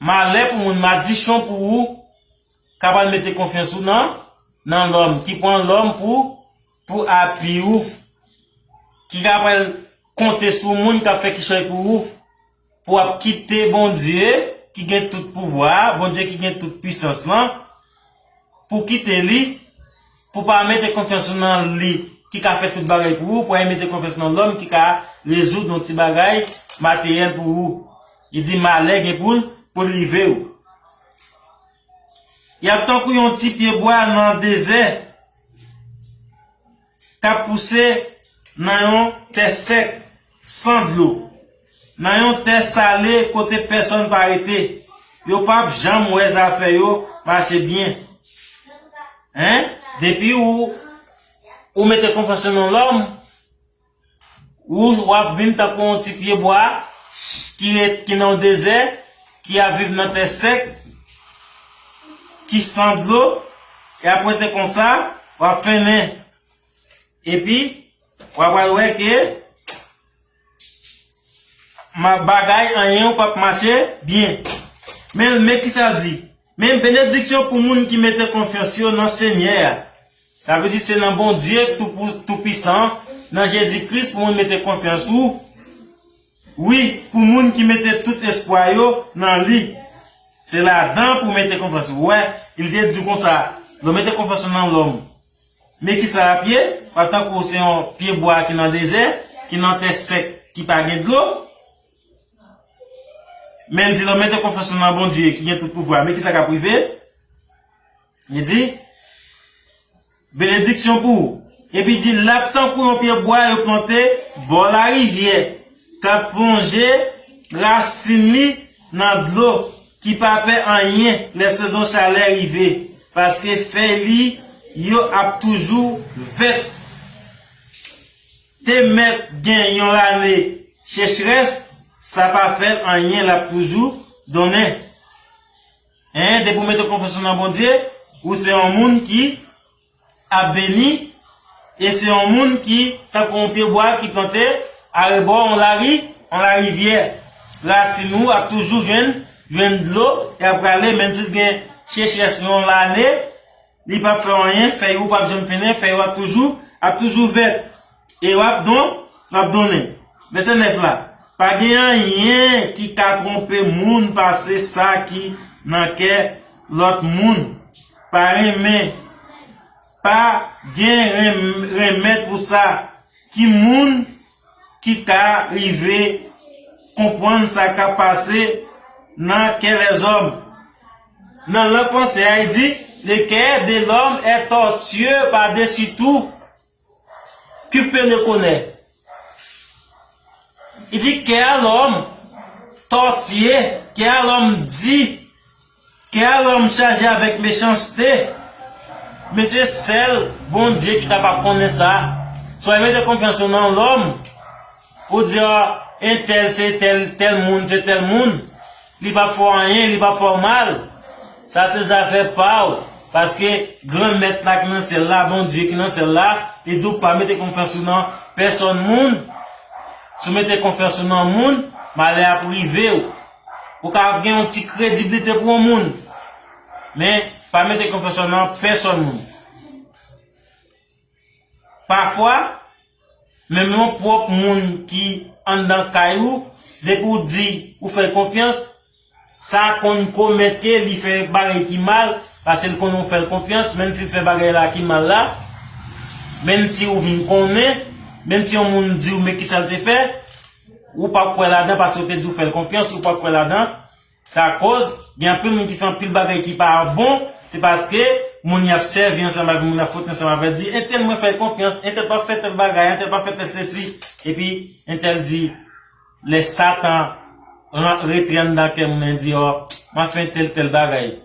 malè pou moun madichon pou ou, k ap al mete konfyans ou nan, nan lòm, ki pran lòm pou, pou api ou, ki ka pral konte sou moun k ap fè kichòy pou ou, pou w ap kite Bondye ki gen tout pouvwa a, Bondye ki gen tout pisans lan, pou w kite li, pou w pa mete konfyans ou nan li ki ka fè tout bagay pou ou, pou w al mete konfyans ou nan lòm ki ka rezoud yon ti bagay materyèl pou ou. Li di malè gen pou l, pou l rive w. Y ap tankou yon ti pyebwa nan dezè k ap pouse nan yon tè sèk, san dlo, nan yon tè sale kote pèsonn pa rete. Yo p ap janm wè zafè yo mache byen. Hein? Depi ou, ou mete konfyans ou nan lòm, ou w ap vin tankou yon ti pyebwa ki ret, ki nan yon dezè, ki ap viv nan tè sèk, ki san dlo, e ap rete konsa, w ap fennen. Epi, w ap pral wè ke ma-, bagay, anyen w p ap mache byen. Men, men kisa l di? Men benediksyon pou moun ki mete konfyans yo nan Senyè a. Sa vle di se nan Bondye tou pou, toupisan, nan Jezi Kris pou moun mete konfyans ou. Wi, pou moun ki mete tout espwa yo nan li. Se ladan pou mete konfyans ou. Wè, li te di konsa, lè w mete konfyans ou nan lòm. Men kisa l ap ye? W ap tankou se yon pyebwa ki nan dezè, ki nan tè sèk, ki pa gen dlo. Men l di, lè w mete konfyans ou nan Bondye ki gen tout pouvwa, men kisa k ap rive? Li di, benediksyon pou ou. Epi di, l ap tankou yon pyebwa yo plante bò larivyè, k ap plonje rasin li nan dlo, ki pa pè anyen lè sezon chalè rive, paske fèy li yo ap toujou vèt. Te mèt gen yon lane sechrès, sa pa fè l anyen, l ap toujou donnen. Hein, depi w mete konfyans ou nan Bondye, ou se yon moun ki ap beni, e se yon moun ki tankou yon pyebwa ki plante arebò yon lari, yon larivyè. Rasin ou ap toujou jwenn, jwenn dlo, e ap prale, menm si l gen sechrès yon lane, li p ap fè w anyen, fèy ou p ap janm fennen, fèy ou ap toujou, ap toujou vèt. E w ap don, w ap donnen. Vèsè nèf la. Pa gen anyen ki ka twonpe moun pase sa ki nan kè lòt moun. Pa renmen, pa gen ren-, renmèt pou sa. Ki moun ki ka rive konprann sa k ap pase nan kè lèzòm? Nan lang fransè a, li di, le cœur de l'homme est tortueux par-dessus tout. Qui peut le connaître? Li di, kè a lòm tòtiye, kè a lòm di, kè a lòm chaje avèk mechanste. Men se sèl Bondye ki kapab konnen sa. Si w al mete konfyans ou nan lòm, ou di, "Ah, entèl se tèl, tèl moun, se tèl moun, li p ap fè w anyen, li p ap fè w mal." Sa se zafè pa w. Paske Granmèt la ki nan syèl la, Bondye ki nan syèl la, li di w pa mete konfyans ou nan pèsòn moun. Si w mete konfyans ou nan moun, malè ap rive w. Ou ka gen yon ti krediblite pou yon moun, men pa mete konfyans ou nan pèsòn moun. Pafwa, menm yon pwòp moun ki anndan kay ou, depi w di ou fè l konfyans, sa konn komèt ke li fè bagay ki mal, paske l konnen w fè l konfyans, menm si l fè bagay la ki mal la, menm si ou vin konnen, menm si yon moun di w men kisa l te fè, ou p ap kwè ladan paske w te di w fè l konfyans, ou p ap kwè ladan. Sa koz, gen anpil moun ki fè anpil bagay ki pa bon, se paske moun y ap sèvi ansanm avè l, moun y ap fwote ansanm avè l, di, "Entèl mwen fè l konfyans, entèl p ap fè tèl bagay, entèl p ap fè tèl sesi." Epi, entèl di, lè Satan ran-, rete anndan kè moun nan, di, "Oh, m ap fè entèl tèl bagay."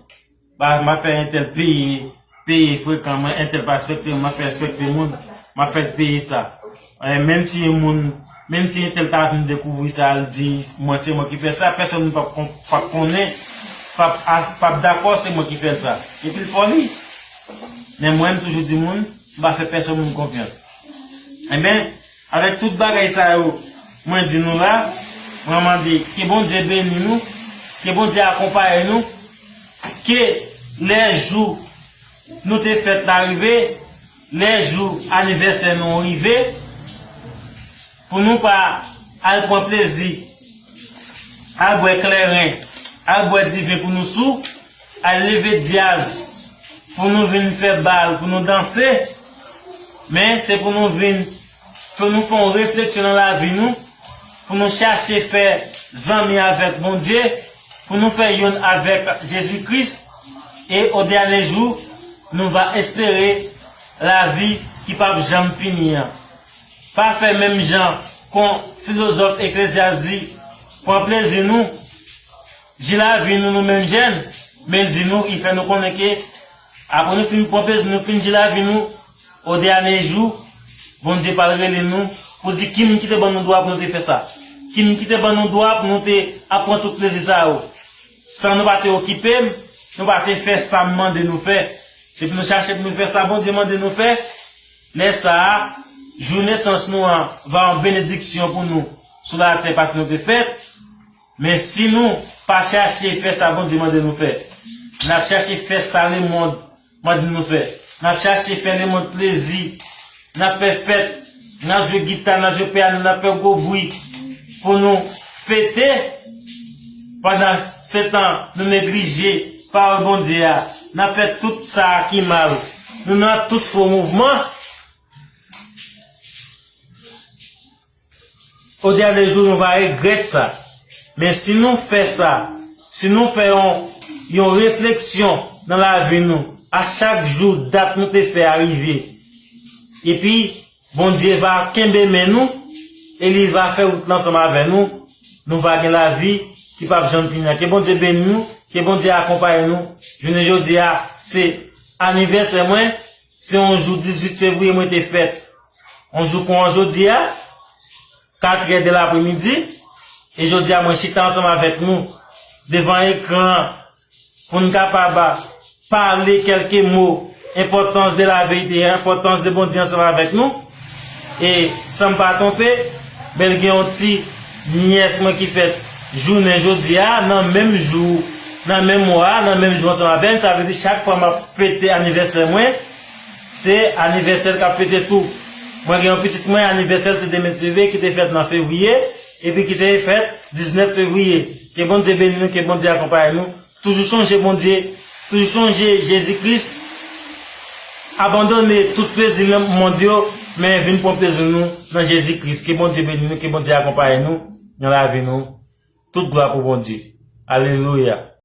Ba, m ap fè entèl peye, peye frekan, mwen entèl pa respekte m, m ap fè respekte moun, m ap fè l peye sa. Eh, menm si yon moun, menm si entèl ta vin dekouvri sa, l di, "Mwen se mwen ki fè sa," pèsonn p ap kon-, p ap konnen, p ap, p ap dakò se mwen ki fè l sa. Epi l foli. Men mwen, m toujou di moun, m pa fè pèsonn moun konfyans. Enben, avèk tout bagay sa yo, mwen di nou la, mwen mande ke Bondye beni nou, ke Bondye akonpaye nou, ke lè jou nou te fèt la rive, lè jou anivèsè nou rive, pou nou pa al pran plezi, al bwè kleren, al bwè diven pou nou sou, al leve dyaz pou nou vin fè bal, pou nou danse, men se pou nou vin, pou nou fè yon refleksyon nan lavi nou, pou nou chache fè zanmi avèk Bondye, pou nou fè youn avèk Jezi Kris, e o dènye jou, nou va espere lavi ki p ap janm fini an. Pa fè menm jan kon filozòf Eklezyas di, pran plezi nou, jwi lavi nou, nou menm jèn, men l di nou, li fè nou konnen ke apre nou fin pran plezi nou, fin jwi lavi nou, o dènye jou, Bondye pral rele nou pou di ki moun ki te ban nou dwa pou nou te fè sa. Ki moun ki te ban nou dwa pou nou te ap pran tout plezi sa yo. San nou pa te okipe m, nou pa te fè sa m mande nou fè. Se pou nou chache pou nou fè sa Bondye mande nou fè. Lè sa a, jou nesans nou an va yon benediksyon pou nou sou latè paske nou te fèt. Men si nou pa chache fè sa Bondye mande nou fè, n ap chache fè sa lemonn mande nou fè, n ap chache fè lemonn plezi, n ap fè fèt, n ap jwe gita, n ap jwe pyano, n ap fè gwo bri pou nou fete, pandan se tan nou neglije pawòl Bondye a, n ap fè tout sa ki mal, nou nan tout fo mouvman. O dènye jou, nou va regrèt sa. Men si nou fè sa, si nou fè yon, yon refleksyon nan lavi nou, a chak jou dat nou te fè a rive, epi Bondye va kenbe men nou, e li va fè wout la ansanm avè nou, nou va gen lavi ki p ap janm fini an. Ke Bondye beni nou, ke Bondye akonpaye nou. Jounen jodi a, se anivèsè mwen, se yon jou dizuit fevriye mwen te fèt. Yon jou kon jodi a, katrè de lapremidi, e jodi a mwen chita ansanm avèk nou devan ekran an pou n kapab pale kèlke mo, enpòtans de la verite, enpòtans de Bondye ansanm avèk nou. E san m pa twonpe, bèl gen yon ti nyès mwen ki fèt jounen jodi a, nan menm jou, nan menm mwa, nan menm jou ansanm avè m. Sa vle di chak fwa m ap fete anivèsè mwen, se anivèsè l k ap fete tou. Mwen gen yon pitit mwen, anivèsè l se demen se ve, ki te fèt nan fevriye, epi ki te fèt diznèf fevriye. Ke Bondye beni nou, ke Bondye akonpaye nou. Toujou sonje Bondye, toujou sonje Jezi Kris. Abandone tout plezi nan mond yo, men vin pran plezi nou nan Jezi Kris. Ke Bondye beni nou, ke Bondye akonpaye nou nan lavi nou. Tout glwa pou Bondye. Alelouya.